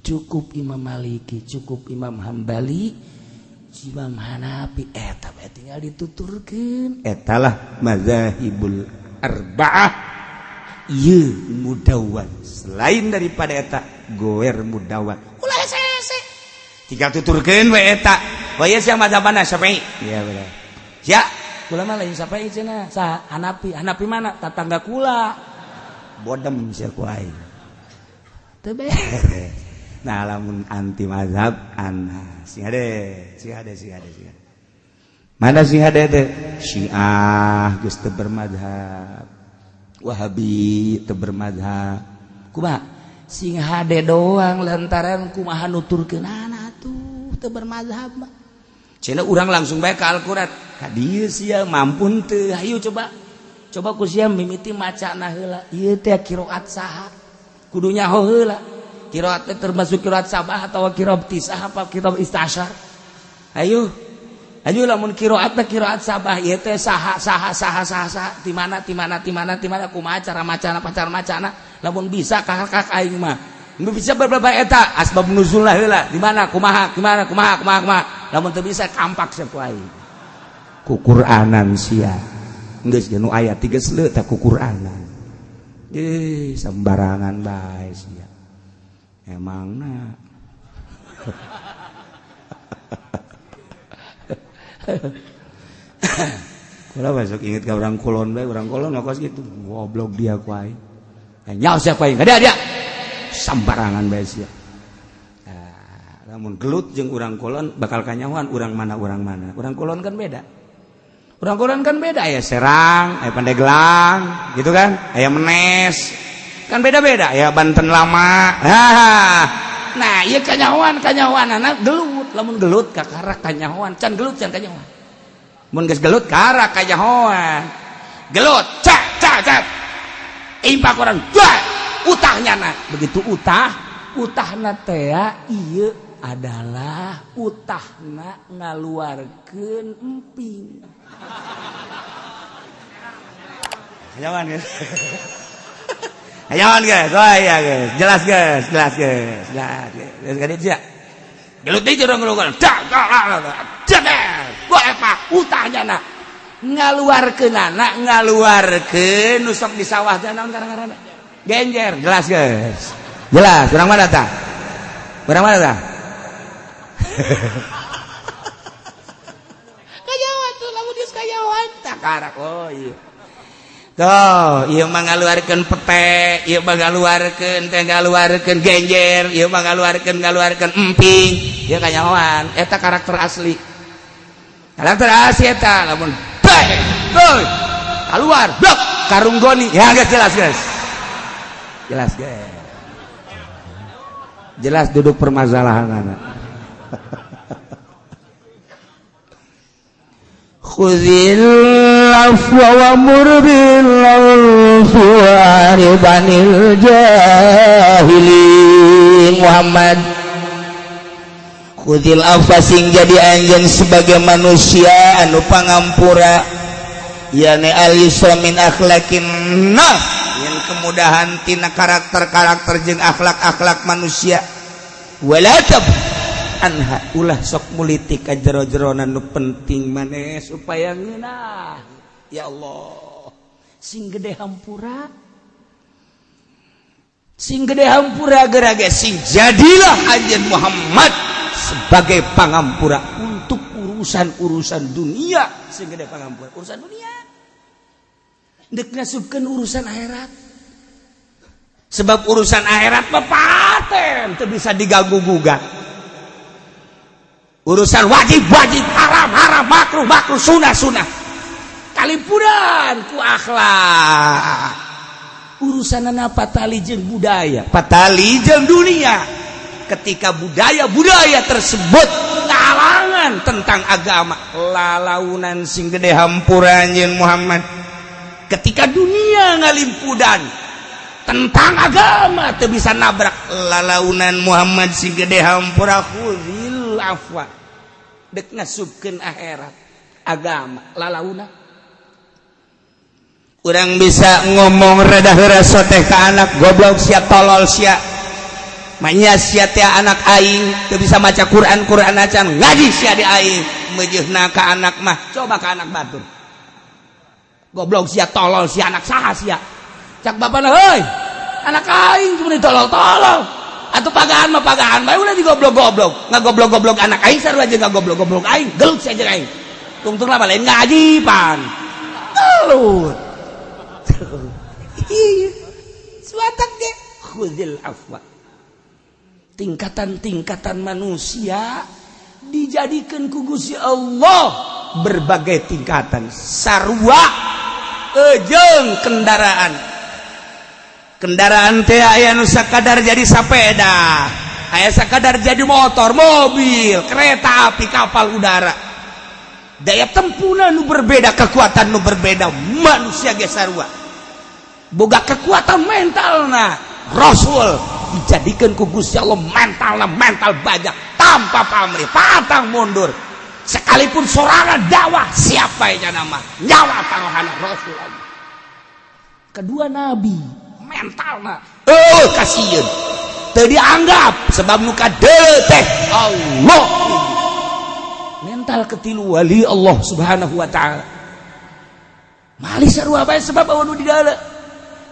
cukup Imam Maliki, cukup Imam Hambali, Imam Hanafi, eta bae tinggal dituturkeun. Etalah mazahibul arba'ah ieu mudawwan. Selain daripada eta goer mudawwan. Ulah hese-hese. Tinggal tuturkeun we eta. Oh iya, sia mazhab mana? Syafi'i. Iya bener. Sia kula mah lain Syafi'i cenah. Saha? Hanafi. Hanafi mana? Tatangga kula. Bodem sia ku aing. Teu beres. Nah, lamun anti mazhab ana sing hade, sing hade, sing hade, sing hade. Mana sing hade teh? Syiah geus teu bermadhab. Wahabi teu bermadhab. Kumaha? Sing hade doang lantaran kumaha nuturkeunana tuh teu bermazhab mah. Cenah urang langsung bae ka Al-Qur'an. Ka dieu sia mampu teu? Hayu coba. Coba ku sia mimiti macana heula. Ieu teh qiraat saha? Kudu nyaho heula. Qiraat teh termasuk qiraat sabah atau qiraat tisah apa qiraat istasyar? Ayo. Ayo lamun qiraat teh qiraat sabah ieu teh saha, saha, saha, saha, saha, di mana, di mana, di mana, di mana, kumaha cara macana, pacar macana? Lamun bisa kakak aing mah. Nu bisa beberapa eta asbab nuzul lah heula, di mana, kumaha, gimana, kumaha, kumaha, kumaha. Lamun teu bisa kampak sia ku aing. Ku Qur'anan sia. Geus nu aya tiga seuleuh teh ku Qur'anan. Eh, sembarangan bae sia. Emangna. Kula masuk inget ke orang kulon bae, orang kulon ngakos gitu. Goblok dia ku aing. Nyaho sia ku aing. Dia dia. Sembarangan bae sia. Nah, lamun gelut jeung urang kulon bakal kanyahoan urang mana, urang mana. Urang kulon kan beda. Urang kulon kan beda, aya Serang, aya Pandeglang, gitu kan? Aya Menes. Kan beda-beda, aya Banten lama. Nah, ieu kanyahoan, kanyahoan anak gelut, lamun gelut kakara kanyahoan, can gelut can kanyahoan. Mun geus gelut kakara kanyahoan. Gelut, cak cak cak. Impak orang, dua, utahnya na. Begitu utah, utahna teh ieu adalah utahna ngaluarkeun emping. Kanyahoan guys. Kanyahoan guys. Oh iya guys, jelas guys, jelas guys, jelas guys. Geus ka dieu sia. Gelut deui urang gelut. Dak dak dak. Gua epak utahnya na. Ngaluarkeun anak, ngaluarkeun nu sok di sawah teh naon ngaranna? Genjer, jelas guys. Jelas, urang mana tah? Urang mana tah? Kanyahoan tuh lamun geus kanyahoan tah karak. Oh iya. Tuh, ieu mah ngaluarkeun pete, ieu mah ngaluarkeun teh ngaluarkeun genjer, ieu mah ngaluarkeun ngaluarkeun emping. Ieu kanyahoan, eta karakter asli. Karakter asli eta lamun bae, heuy, keluar, blok, karung goni. Ya guys, jelas guys. Jelas guys. Jelas duduk permasalahan anak. Khuzil afwa wa'mur bil 'urfi wa'rid 'anil jahilin. Muhammad, khuzil afwa, sing jadi anjeun sebagai manusia anu pangampura, yani al-yusra min akhlaqin nah, yang kemudahan tina karakter-karakter jeung akhlak-akhlak manusia. Wala tab anha, ulah sok mulitik ka jero-jerona nu penting maneh supaya ngeunah. Ya Allah, sing gede hampura, sing gede hampura gerage, sing jadilah anjeun Muhammad sebagai pangampura untuk urusan-urusan dunia. Sing gede pangampura urusan dunia, dek ngasupkeun urusan akhirat. Sebab urusan akhirat mah paten teu bisa diganggu gugat. Urusan wajib-wajib, haram-haram, makruh-makruh, sunah-sunah, kalimpuran ku akhlak. Urusanana patali jeung budaya, patali jeung dunia. Ketika budaya-budaya tersebut ngalangan tentang agama, lalaunan sing gede hampura anjeun Muhammad. Ketika dunia ngalimpudan tentang agama teu bisa nabrak, lalaunan Muhammad sing gede hampura. Khuzil afwa, dek ngasupkeun akhirat agama lalauna. Urang bisa ngomong rada heura soteh ka anak, goblok sia, tolol sia, manya sia teh anak aing teu bisa maca Quran, Quran acan ngaji sia di aing meujeuhna ka anak mah. Coba ka anak batur, goblok sia, tolol sia, anak saha sia? Cak bapana, heuy, anak aing cuma ditolol-tolol. Atau pagahan mah pagahan bae, ulah digoblok-goblok. Ngagoblok-goblok anak aing sarua jeung ngagoblok-goblok aing, gelut sia jeung aing. Tungtung lah lain ngaji pan. Gelut. Iya. Suatak ge khudil afwa. Tingkatan-tingkatan manusia dijadikan ku Gusti Allah berbagai tingkatan, sarua ejeng kendaraan. Kendaraan teh aya nu sakadar jadi sepeda, aya sakadar jadi motor, mobil, kereta api, kapal udara. Daya tempuhna nu berbeda, kekuatan nu berbeda. Manusia ge sarua boga kekuatan mental. Nah, Rasul dijadikan ku Gusti Allah mentalna mental baja, tanpa pamrih, pantang mundur sekalipun sorangan dakwah. Siapa yang nama nyawa taruhan Rasul Allah. Kedua nabi mentalna oh kasihan teu dianggap sebab muka teh Allah. Mental ketilu wali Allah Subhanahu wa Ta'ala. Malih sarua bae sebab nu di dalam.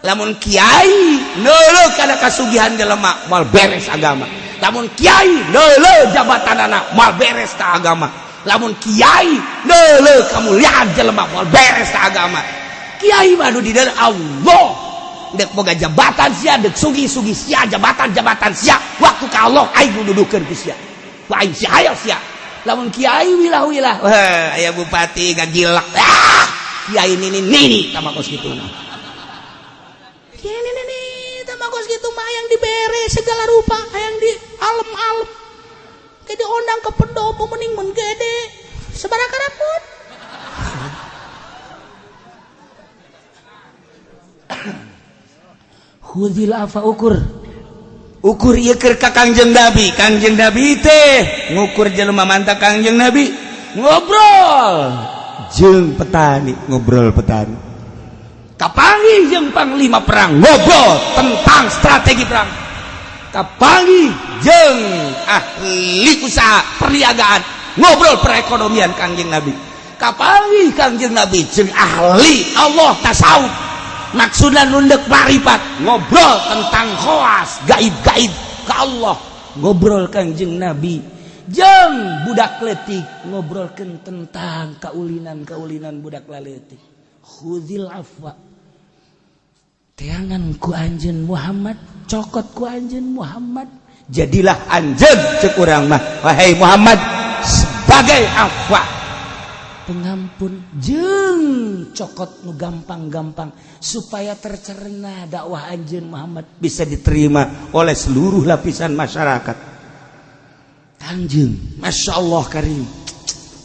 Lamun kiai neuleuh kana kasugihan jelema, moal beres agama. Lamun kiai neuleuh jabatanana, moal beres ka agama. Lamun kiai neuleuh kamuliaan jelema, moal beres ka agama. Kiai mah nu di dalam Allah. Dek boga jabatan sia, dek sugi-sugi sia, jabatan-jabatan sia, waktu ka Allah aing nu dudukeun ku sia, ku aing sia, hayo sia. Lamun kiai wilah-wilah, wah, aya bupati gagilak, ah kiai nini nini sama kos kitu. Ini nih, sama kos gitu mah yang dibere segala rupa, yang di alem-alem. Kayak diundang ke pendopo mending mun gede. Sabaraha pun. Khudil afa, ukur ukur ieu keur ka Kangjeng Nabi. Kangjeng Nabi teh ngukur jelema mantap. Kangjeng Nabi ngobrol jeung petani, ngobrol petani, kapanggih jeung panglima perang, ngobrol tentang strategi perang, kapanggih jeung ahli usaha perniagaan, ngobrol perekonomian. Kangjeng Nabi kapanggih, Kangjeng Nabi jeung ahli Allah tasawuf, maksudnya nundek marifat, ngobrol tentang khawas gaib-gaib ke Allah. Ngobrol Kangjeng Nabi jeung budak letik, ngobrolkeun tentang kaulinan-kaulinan budak laletik. Khudil afwa, teangan ku anjeun Muhammad, cokot ku anjeun Muhammad, jadilah anjeun, cek urang mah, wahai Muhammad, sebagai afwa, pengampun jeung cokot nu gampang-gampang, supaya tercerna dakwah anjeun Muhammad bisa diterima oleh seluruh lapisan masyarakat. Kangjeng Masya Allah karim,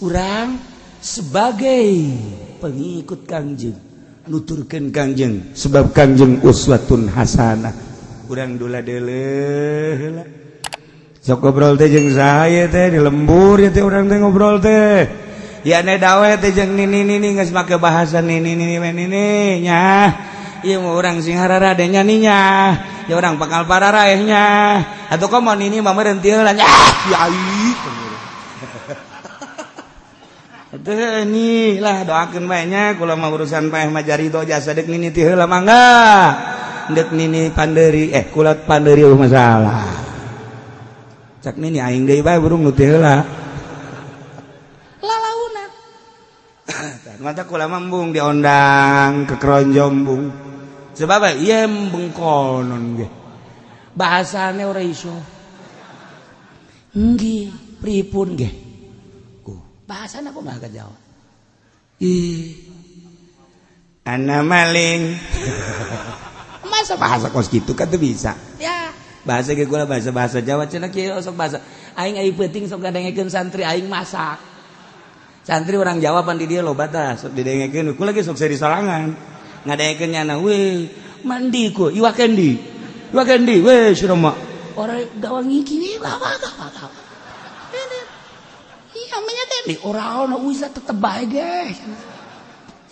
urang sebagai pengikut Kangjeng nuturkeun Kangjeng sebab Kangjeng uswatun hasanah. Urang dula deuleuh heula sok ngobrol teh jeung saha teh di lembur ya teh. Urang teh ngobrol teh ya ne dawe teh jeung nini nini, geus make bahasa nini nini nini nya. Ieu mah urang sing hararade nya nya ya, urang bakal pararaeh nya atuh. Komo nini mah meureun teu heula nya kiai. Teu ni lah, doakeun bae nya. Kula mah urusan paeh mah jarido jasa. Deuk nini ti heula mangga, deuk nini panderi, kula panderi eueuh masalah. Cak nini aing deui bae burung nu ti heula. Lalauna. Mata kula mah embung diondang ke keronjong bung, sebab ieu bengkonon ge bahasane ora iso. Nggih, pripun ge bahasana kumaha ka Jawa? Ih, ana maling. Masa bahasa kos gitu kan tuh bisa ya. Bahasa ge kula bahasa bahasa Jawa cenah kieu sok bahasa aing. Aing penting sok ngadengekeun santri aing masak. Santri orang Jawa pan di dieu loba tah, sok didengekeun. Kula ge sok seri sorangan ngadengekeun nyana, we mandi ku iwak kendi, iwak kendi we cenah mah orang gawang iki gawa gawa gawa. Iya, namanya kendi ora ono wisa tetep bae ge.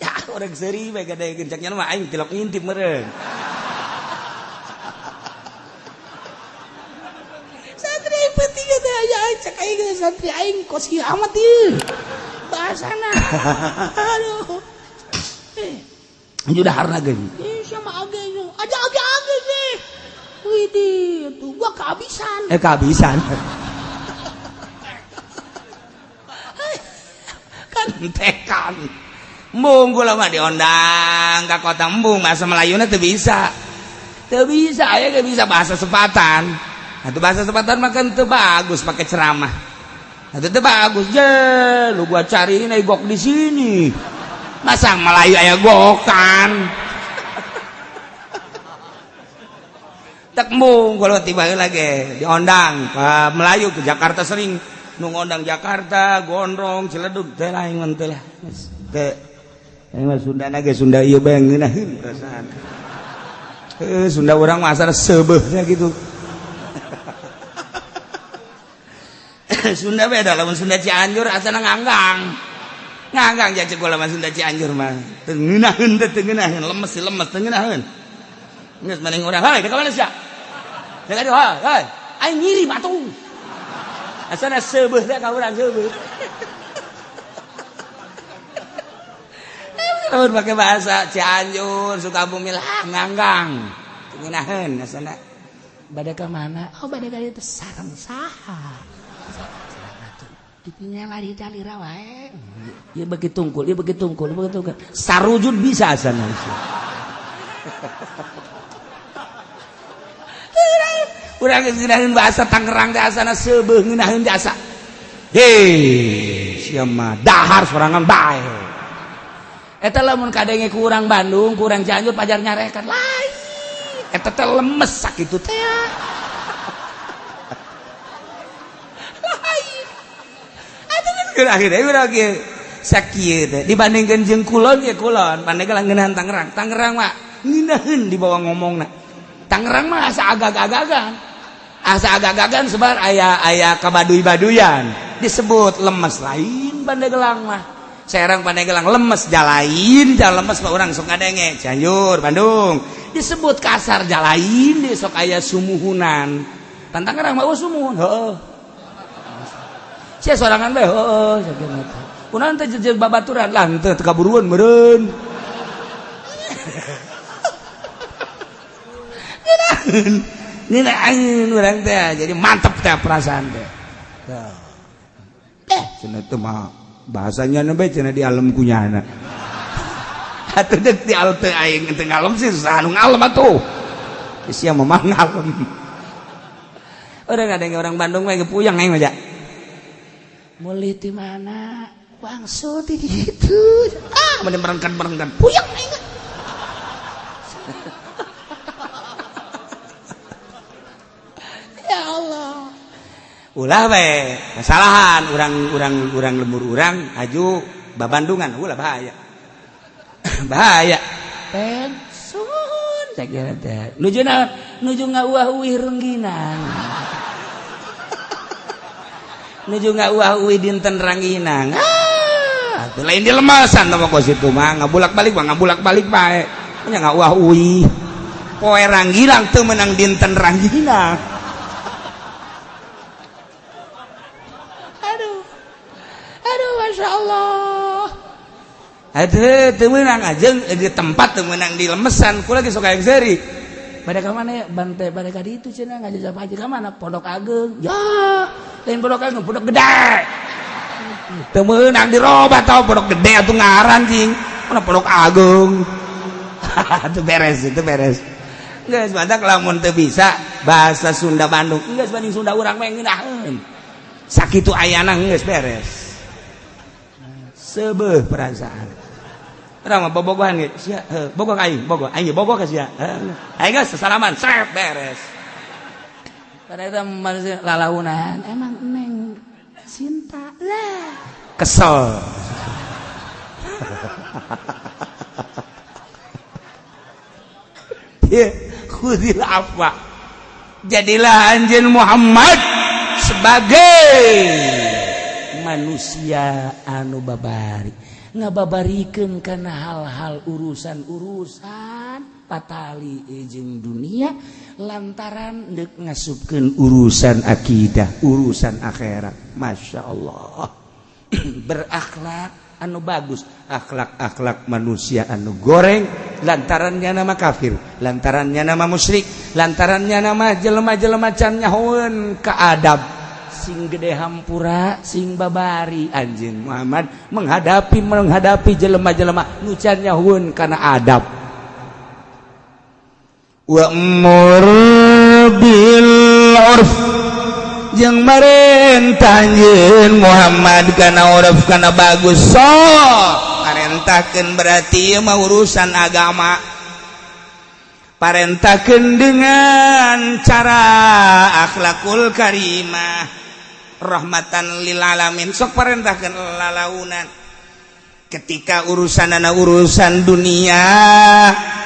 Ya orang seri bae ngadengekeun, cak nyana mah aing tilok ngintip meureun. Santri aing penting teh aya cek aing santri aing kos ieu amat ieu bahasana. Aduh. Udah harna ge. Ih, sama age aja age age sih. Widih, tuh gua kehabisan. Kehabisan. Kan tekan. Embung kula mah diondang ka kota embung bahasa Melayuna teu bisa. Teu bisa, aya ge bisa bahasa Sepatan. Atuh bahasa Sepatan mah kan teu bagus pakai ceramah. Atuh teu bagus je, lu gua cariin ai gok di sini. Masa Melayu aya gokan. Tek embung kalau tiba lagi diondang ke Melayu ke Jakarta sering nu ngondang Jakarta, Gondrong, Ciledug teh lain teh lah. Teh mah Sunda ge Sunda ieu bae ngeunaheun perasaan. Heuh Sunda urang mah asal seubeuhna gitu. Sunda beda lamun Sunda Cianjur asana nganggang. Nganggang ja ceuk kula mah Sunda Cianjur mah. Teu ngeunaheun teh teu ngeunaheun, lemes sih lemes teu ngeunaheun. Geus mending urang heuy ka mana sia? Deuk aduh heuy. Aing ngirim atuh. Asana seubeuh teh ka urang seubeuh. Lamun pakai bahasa Cianjur, Sukabumi lah nganggang. Teu ngeunaheun asana. Bade ka mana? Oh bade ka ditu sareng saha? Ditinggal di dalira wae. Ieu beuki tungkul, ieu beuki tungkul, ieu beuki tungkul. Sarujud bisa asana. Urang geus ngeunaheun bahasa Tangerang teh asana seubeuh ngeunaheun jasa. Hei, sia mah dahar sorangan bae. Eta lamun kadenge ku urang Bandung, ku urang Cianjur pajar nyarekan lain. Eta teh lemes sakitu teh. Lain. Atuh akhirnya urang ge sakieu teh dibandingkeun jeung kulon ge kulon, Pandeglang ngeunahan Tangerang. Tangerang mah ngeunaheun dibawa ngomongna. Tangerang mah asa agag-agagan. Asa agag-agagan sebar aya kabaduy-baduyan. Disebut lemes lain Pandeglang mah. Serang Pandeglang lemes jalain, jalan lemes mah urang sok ngadenge Cianjur, Bandung. Disebut kasar jalain, di sok aya sumuhunan. Tan Tangerang mah eueuh sumuhun, heueuh. Sia sorangan bae heueuh sakieu mah. Kunaon teh jeung babaturan lah henteu teu kaburuan meureun. Ngeunaheun urang teh jadi mantep teh perasaan teh. Cenah teh mah bahasanya bae cenah di alam kunyana. Atuh deuk di alam teh aing teu ngalem sih susah anu ngalem atuh. Sia mah ngalem. Urang ngadenge orang Bandung mah ge puyeng aing mah ja. Meuli ti mana? Wangsul ti ditu. Ah, mending merengkan-merengkan puyeng aing. Ya Allah. Ulah we, kesalahan urang-urang urang lembur urang aju babandungan ulah bahaya. Bahaya. Pen suhun sakieu teh. Nuju naon? Nuju ngauah-uih rengginang. Nuju ngauah-uih dinten rangginang. Ah, atuh lain di lemasan teh kos itu mah ngabulak-balik mah ngabulak-balik bae. Nya ngauah-uih. Poe rangginang teu meunang dinten rangginang. Aduh. Aduh, Masya Allah. Aduh, teu meunang ajeng di tempat teu meunang di lemesan. Kula ge sok hayang seuri. Bade ka mana ya? Bante bade ka ditu cenah ngajajah haji ka mana? Pondok Ageng. Ya, lain Pondok Ageng, Pondok Gede. Teu meunang dirobah tau Pondok Gede atuh ngaran cing. Mana Pondok Ageng. Itu beres, itu beres. Geus badak lamun teu bisa bahasa Sunda Bandung. Geus banding Sunda urang mah ngeunaheun. Sakitu ayana geus beres. Seubeuh perasaan. Urang mah bobogohan ge, sia heuh, bogoh ka aing, bogoh, aing ge bogoh ka sia. Aing geus sasalaman, srep beres. Pada eta manusia lalaunan, emang neng cinta lah. Kesel. Ya, khudil afwa. Jadilah anjeun Muhammad sebagai manusia anu babari, ngababarikeun kana hal-hal urusan-urusan patali jeung dunia lantaran deuk ngasupkeun urusan akidah, urusan akhirat. Masya Allah. Berakhlak Anu bagus, akhlak-akhlak manusia anu goreng, lantarannya nama kafir, lantarannya nama musyrik, lantarannya nama jelema-jelema can nyahoeun ka adab. Sing gede hampura, sing babari. Anjeun Muhammad menghadapi menghadapi jelema-jelema nu can nyahoeun kana adab. Wa'mur bil urf, jeung marentah anjeun Muhammad kana urf, kana bagus. Sok parentahkeun, berarti ieu mah urusan agama, parentahkeun dengan cara akhlakul karimah, rahmatan lil alamin. Sok parentahkeun lalaunan. Ketika urusan anak urusan dunia,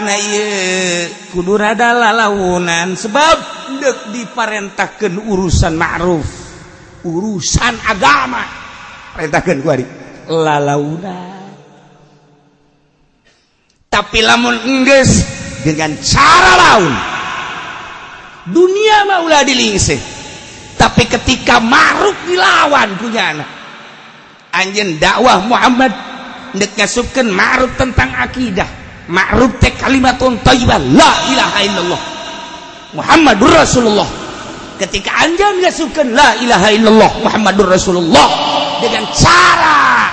nah ieu kudu rada lalaunan, sebab dek diparentahkeun urusan ma'ruf, urusan agama, parentahkeun ku ari lalaunan. Tapi lamun enggeus dengan cara laun, dunia mah ulah dilingseh. Tapi ketika ma'ruf dilawan punya anak anjeun, dakwah Muhammad ndek ngasupkeun ma'ruf tentang akidah. Ma'ruf teh kalimatun thayyibah, la ilaha illallah Muhammadur Rasulullah. Ketika anjeun ngasupkeun la ilaha illallah Muhammadur Rasulullah dengan cara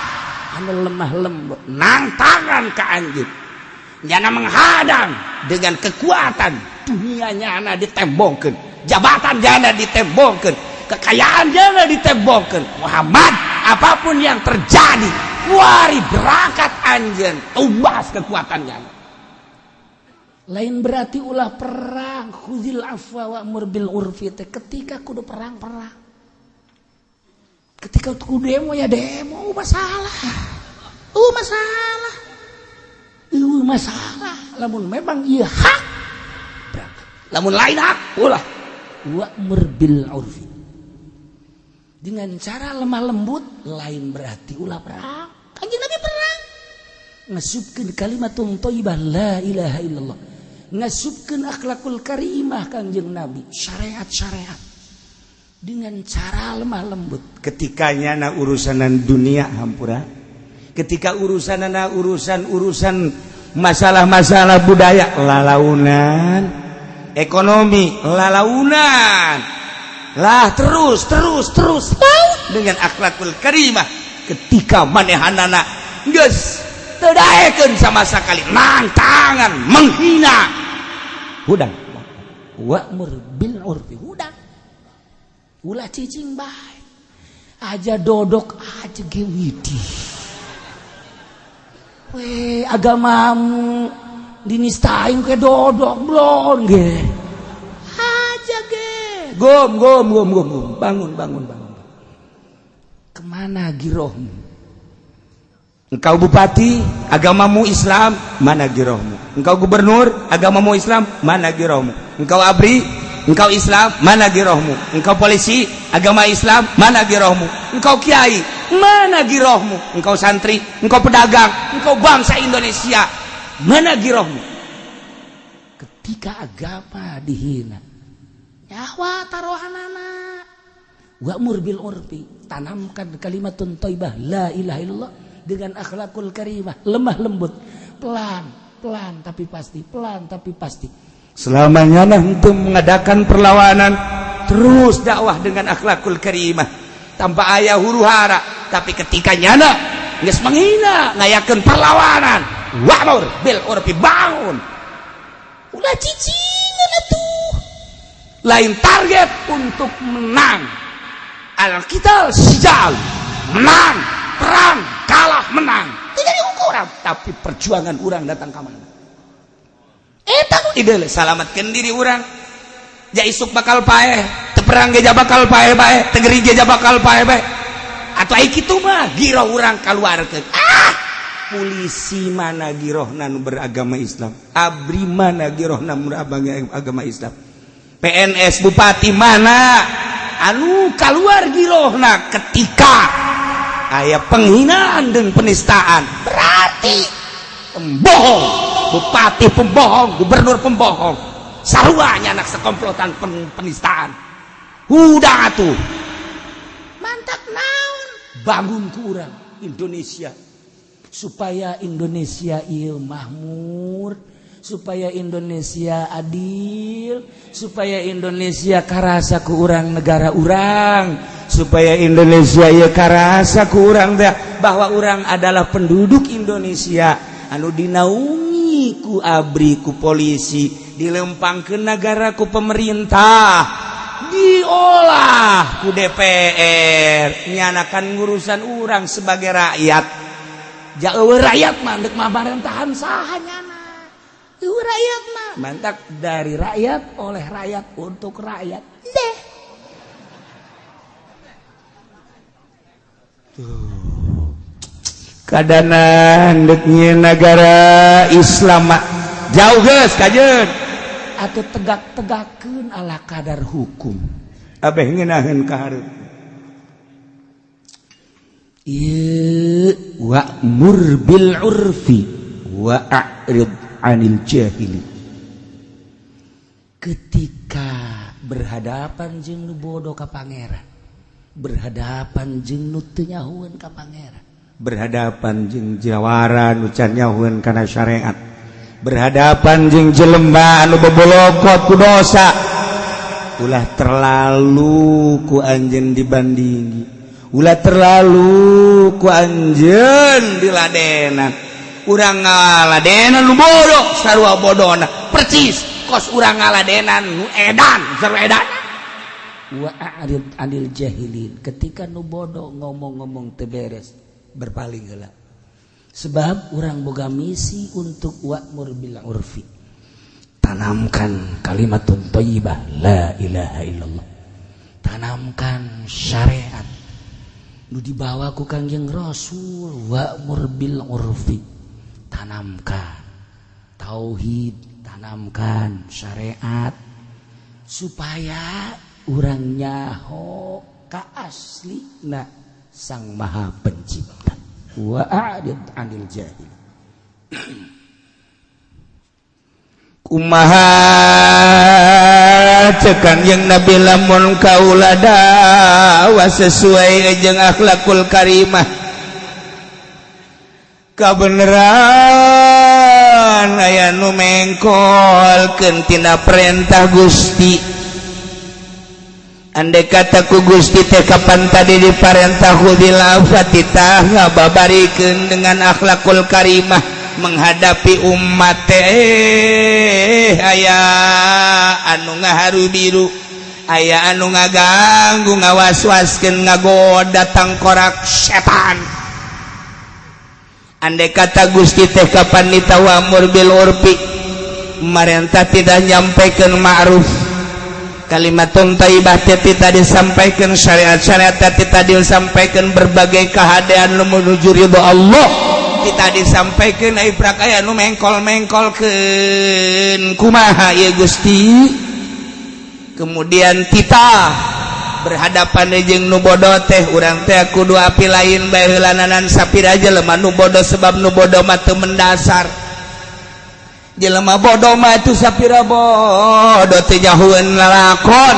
anu lemah lembut, nangtangan ka anjeun, nyana menghadang dengan kekuatan dunia, nyana ditembongkeun, jabatan nyana ditembongkeun, kekayaan nyana ditembongkeun. Muhammad, apapun yang terjadi, kuari berangkat anjeun tumbas kekuatannya. Lain berarti ulah perang. Khudzil afwa wa'mur bil urfi teh ketika kudu perang, perang, ketika kudu demo ya demo. Masalah, masalah, masalah. Lamun memang iya hak, berangkat. Lamun lain hak, ulah. Wa'mur bil urfi dengan cara lemah lembut, lain berarti ulah perang. Kanjeng Nabi perang, ngasupkeun kalimatun thayyibah, la ilaha illallah, ngasupkeun akhlakul karimah. Kanjeng Nabi syariat-syariat dengan cara lemah lembut. Ketika nyana urusanan dunia, hampura. Ketika urusan urusan urusan masalah-masalah budaya, lalaunan. Ekonomi, lalaunan lah. Terus terus terus dengan akhlakul karimah. Ketika manehanana geus teu daekeun sama sekali, nangtangan, menghina, hudang. Wa'mur bil urfi, hudang, ulah cicing bae aja, dodok aja ge. Widih we, agamamu dinistain ke dodok blon ge aja ge. Gom gom gom gom gom, bangun bangun bangun. Kemana girohmu? Engkau bupati, agamamu Islam, mana girohmu? Engkau gubernur, agamamu Islam, mana girohmu? Engkau ABRI, engkau Islam, mana girohmu? Engkau polisi, agama Islam, mana girohmu? Engkau kiai, mana girohmu? Engkau santri, engkau pedagang, engkau bangsa Indonesia, mana girohmu? Ketika agama dihina, nyawa taruhanana. Wa'mur bil urfi, tanamkan kalimatun thayyibah, la ilaha illallah, dengan akhlakul karimah, lemah lembut, pelan pelan tapi pasti, pelan tapi pasti. Selamanya nanti mengadakan perlawanan, terus dakwah dengan akhlakul karimah tanpa aya huru hara. Tapi ketika nyana geus menghina, ngayakeun perlawanan, wa'mur bil urfi, bangun. Ulah cicingan atuh. Lain target untuk menang, al-qital sijal, menang perang, kalah menang itu jadi ukuran, tapi perjuangan orang datang ke mana. Eta ide salamatkan diri orang. Ja isuk bakal paeh, teu perang ge bakal paeh bae, teu gering ge bakal paeh bae. Atau ai kitu mah giroh urang kaluarkeun. Ah, polisi mana girohna nu beragama Islam? ABRI mana girohna nu beragama Islam? PNS, bupati mana anu keluar girohna ketika aya penghinaan dan penistaan? Berarti pembohong, bupati pembohong, gubernur pembohong, saruanya anak sekomplotan penistaan. Udah tuh. Mantap naon? Bangun ku urang Indonesia. Supaya Indonesia ieu makmur, supaya Indonesia adil, supaya Indonesia karasa ku urang negara urang, supaya Indonesia ieu karasa ku urang teh bahwa urang adalah penduduk Indonesia anu dinaungi ku ABRI, ku polisi, dilempangkeun negara ku pemerintah, diolah ku DPR, nyanakan ngurusan urang sebagai rakyat. Jauh rakyat mah dek mah parentahan saha nyana? Rakyat mah mantap, dari rakyat, oleh rakyat, untuk rakyat deh. Tuh kadanan dek negara Islam jauh geus kajeun atau tegak-tegakeun ala kadar hukum abeh ngeunaheun ka hareup. Ieu wa'mur bil urfi wa a'rid anil jahili. Ketika berhadapan jeung nu bodoh ka pangeran, berhadapan jeung nu teu nyahueun ka pangeran, berhadapan jeung jawara nu can nyahueun kana syariat, berhadapan jeung jelema anu bebolokot ku dosa, ulah terlalu ku anjeun dibandingi, ulah terlalu ku anjeun diladenan. Urang ngaladenan nu bodoh sarua bodona percis kos urang ngaladenan nu edan sarua edan. Wa a'rid anil jahilin. Ketika nu bodoh ngomong-ngomong teu beres, berpaling heula, sebab urang boga misi untuk wa'mur bil urfi, tanamkan kalimatun thayyibah la ilaha illallah, tanamkan syariat nu dibawa ku Kangjeng Rasul. Wa'mur bil urfi, tanamkan tauhid, tanamkan syariat supaya urang nyaho ka aslina Sang Maha Pencipta. Wa a'rid 'anil jahil. Kumaha cekan yang Nabi lamun kaula dakwah sesuai jeung akhlakul karimah, kabeneran aya nu mengkolkeun tina perintah Gusti. Andai kata ku Gusti teh kapan tadi diparentah khudil fatitah ngababarikeun dengan akhlakul karimah menghadapi umat teh, aya anu ngaharu biru, aya anu ngaganggu, ngawas-waskeun, ngagoda tangkorak setan. Andai kata Gusti teh kapan ditawamur bil urfi, marentah tidak nyampaikan ma'ruf, kalimatun thayyibah teh tidak disampaikan, syariat-syariat teh tidak disampaikan, berbagai kehadean nu menuju ridho Allah tidak disampaikan, ai prak aya nu mengkol-mengkolkeun, kumaha ieu Gusti? Kemudian titah berhadapan jeung nu bodoh teh, urang teh kudu api lain bae heulananan sapira jelema nu bodoh, sebab nu bodoh mah teu mendasar. Jelema bodoh mah itu sapira bodoh teu nyahueun lalakon.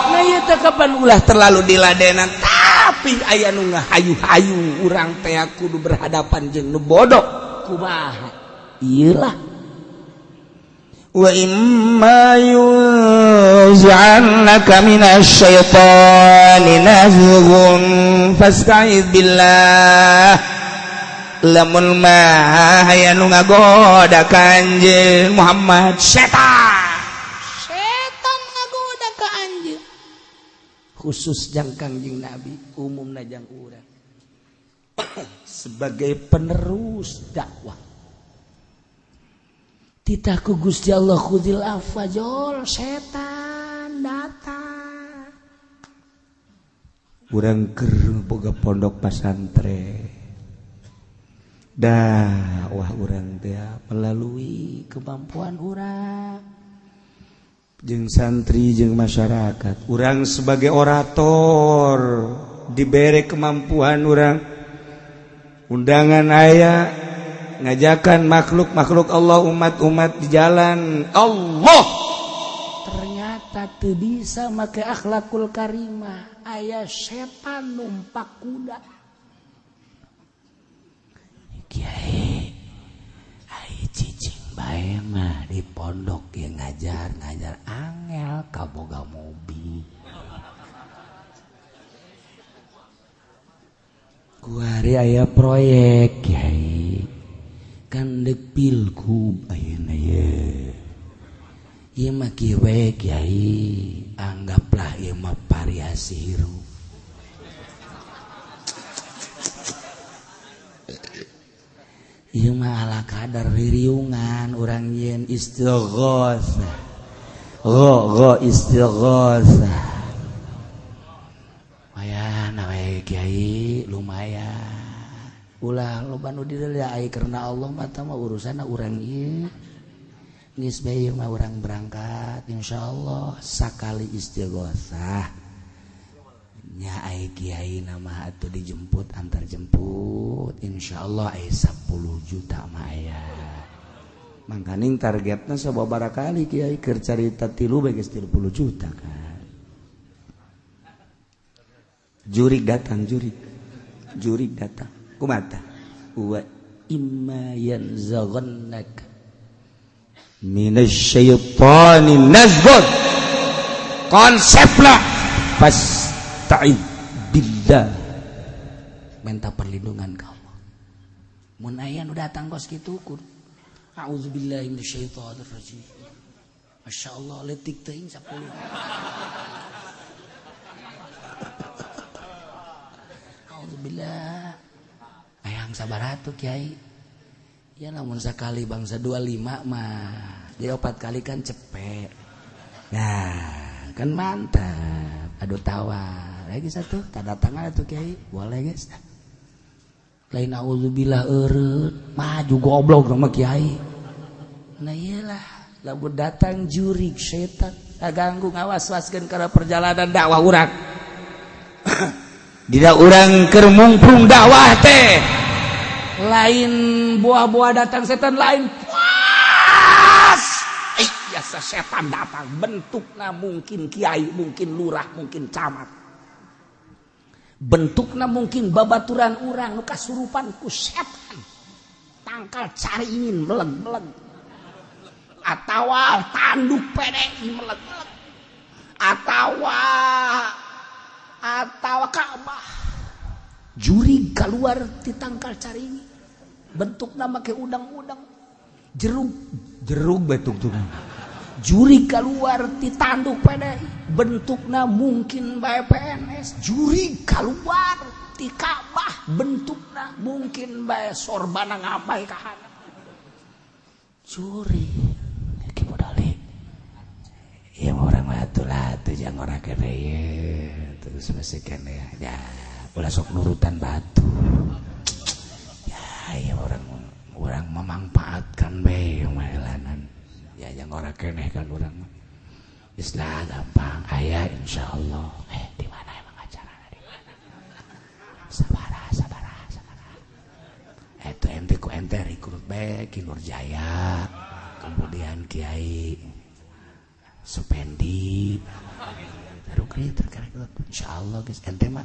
Nah ieu teh kapan ulah terlalu diladenan, tapi aya nu ngahayu-hayu urang teh kudu berhadapan jeung nu bodoh kumaha ieu lah. Wa imma yunzi'annaka minasyaitani nazghun fasta'idz billah. Lamun mah aya nu ngagoda ka anjeun Muhammad, setan setan ngagoda ka anjeun, khusus jang Kangjeng Nabi, umumna jang urang sebagai penerus dakwah. Titah ku Gusti Allah khudil afwa, jol setan datang. Urang keur boga pondok pasantren, dakwah urang teh melalui kemampuan urang jeung santri jeung masyarakat. Urang sebagai orator diberi kemampuan, urang undangan aya ngajakan makhluk-makhluk Allah, umat-umat di jalan Allah, ternyata teu bisa make akhlakul karimah, aya setan numpak kuda. Kiai, ai cicing bae mah di pondok ya, ngajar ngajar angel kaboga mobil. Kuari aya proyek, Kiai, kan dek pilgub ayeuna ye. Ieu mah kieu we, Kiai, anggaplah ieu mah variasi hirup. Ieu mah ala kadar ririungan urang yen istighosah. Go istighosah. Lumayan we, Kiai, lumayan. Ulah loba nu dideuleu ai karena Allah mah tah mah urusanna urang ieu. Geus bae mah urang berangkat insyaallah sakali istighosah. Nya ai kiai nama atuh dijemput antar jemput insyaallah ai 10 juta mah aya. Mangkaning targetna sababaraha kali kiai keur carita tilu bae geus 30 juta kan. Jurig datang, jurig. Jurig datang. Kumaha? Wa imma yanzaghannaka minasyaitani nazghun. Konseplah pas ta'id billah, minta perlindungan ke Allah. Mun aya nu datang kos kitu kur a'udzubillahi minasyaitonir rajim. Masyaallah leutik teuing 10. A'udzubillah. Hayang sabar atuh Kiai. Ya lamun sakali bangsa 25 mah jadi 4 kali kan cepet. Nah, kan mantap. Aduh tawar lagi satu tanda tangan atuh Kiai, boleh guys. Lain auzubillah eureun, maju goblok sama Kiai. Nah iyalah, lamun datang jurig setan ganggu ngawas-waskeun kana perjalanan dakwah urang. Dida urang keur mungprung dakwah teh. Lain buah-buah datang setan lain puas. Biasa setan datang bentukna mungkin kiai, mungkin lurah, mungkin camat. Bentukna mungkin babaturan urang nu kasurupan ku setan. Tangkal cari ingin meleg-meleg. Atawa tanduk PDI meleg-meleg. Atawa Ka'bah. Jurig keluar ti tangkal cari ingin. Bentukna make udang-udang. Jeruk, jeruk betuk tuh. Juri keluar ti tanduk PDI, bentukna mungkin bae PNS. Juri keluar ti Ka'bah, bentukna mungkin bae sorbana ngapai kahana. Juri ki modali. Ieu urang mah atuh lah atuh jangan ora kene ye. Terus masih kene ya, ulah sok nurutan batu. Ya ieu urang memanfaatkan bae mah. Ya yang orang keneh kan orang Islah gampang aya insyaallah. Di mana emang acarana, di mana? Sabara sabara sabara. Eta ente ku ente rekrut bae Ki Nurjaya, kemudian Kiai Supendi. Rekrut rekrut insyaallah geus ente mah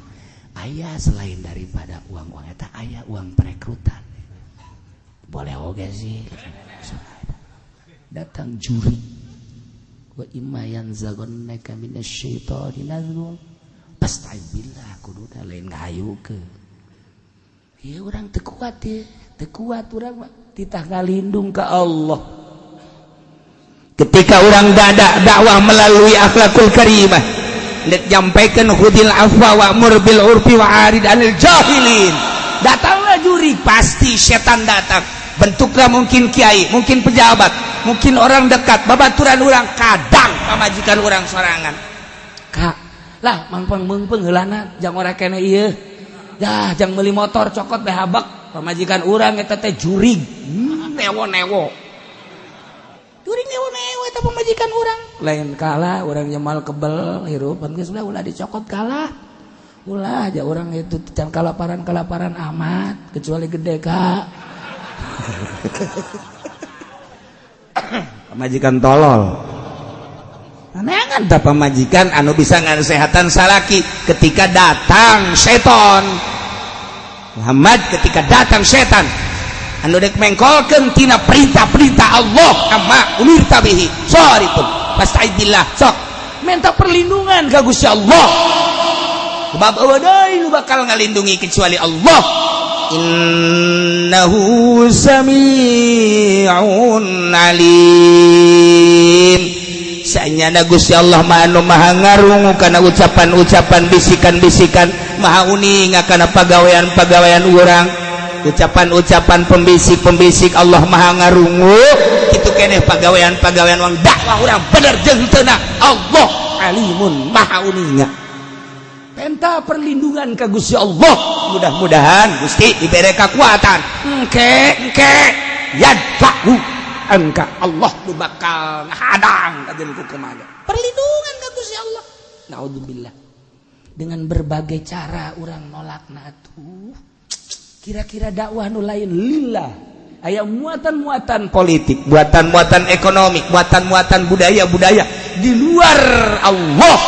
aya selain daripada uang-uang eta aya uang perekrutan. Boleh oge sih. Datang juri wa imma yanzaghannaka minasyaitani nazghun fasta'idbillah, kuduna lain ngahayukeun. Ieu urang teu kuat ye, teu kuat urang mah titah ngalindung ka Allah. Ketika urang dakwah melalui akhlakul karimah, nek nyampaikan khudil afwa wa'mur bil urfi wa arid anil jahilin. Datanglah juri, pasti setan datang. Bentuklah mungkin kiai, mungkin pejabat, mungkin orang dekat, babaturan orang, kadang pamajikan orang sorangan. Kak, lah mangpeng meungpeung heulana jang ora kene ieu. Dah jang meuli motor cokot bae habak, pamajikan urang eta teh jurig, newo-newo. Jurig newo-newo eta pamajikan urang. Lain kalah urang nyemal kebel hirup, geus ulah dicokot kalah. Ulah aja orang itu can kalaparan-kalaparan amat kecuali gede kak. Pamajikan tolol. Neangan tah pamajikan anu bisa ngasehatan salaki ketika datang seton. Muhammad ketika datang setan. Anu dek mengkolkeun tina perintah-perintah Allah, amma umirta bihi sarifun, fasta'idillah. Sok minta perlindungan ka Gusti Allah, sebab euweuh deui nu bakal ngalindungi kecuali Allah. Innahu sami'un alim. Sanyana Gusti Allah mah anu maha ngarungu kana ucapan-ucapan, bisikan-bisikan, maha uninga kana pagawean-pagawean urang, ucapan-ucapan pembisik-pembisik. Allah maha ngarungu kitu keneh pagawean-pagawean urang, dakwah urang bener jeung henteu. Allah alimun, maha uninga. Penta perlindungan ka Gusti Allah, mudah-mudahan Gusti diberi kekuatan. Engke engke yadfa'u anka, Allah nu bakal ngahadang kajeun ku kumaha. Perlindungan ka Gusti Allah. Naudzubillah, dengan berbagai cara orang nolak. Nah tuh, kira-kira dakwah nu lain lillah, aya muatan-muatan politik, muatan-muatan ekonomi, muatan-muatan budaya-budaya di luar Allah.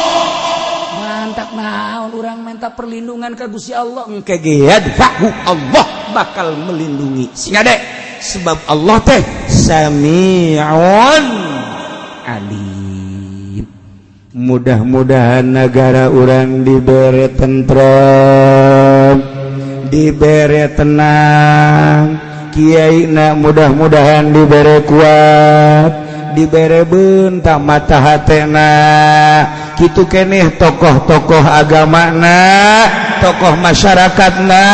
Mantap, naon orang minta perlindungan ke Gusti Allah, engke ge yadfa'u, Allah bakal melindungi. Sing dek, sebab Allah teh sami'un alim. Mudah-mudahan negara urang diberi tentrem, diberi tenang, Kiai na mudah-mudahan diberi kuat, diberi bentak mata hatena kitu keneh, tokoh-tokoh agama na, tokoh masyarakat na,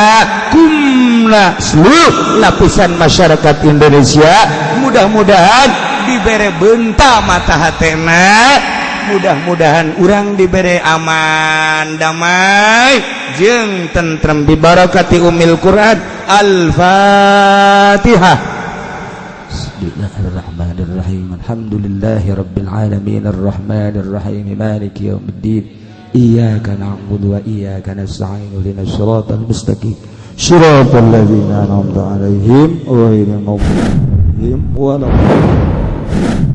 kumna, seluruh lapisan masyarakat Indonesia mudah-mudahan diberi bentak mata hatena. Mudah-mudahan urang diberi aman, damai jeung tentrem, bibarakati umil Quran. Al-Fatihah. Bismillahirrahmanirrahim. Alhamdulillahi rabbil alamin, arrahmanir rahim, maliki yaumiddin. Iyyaka na'budu wa iyyaka nasta'in, ihdinas siratal mustaqim. Siratal ladzina an'amta 'alaihim ghairil maghdubi 'alaihim waladdallin.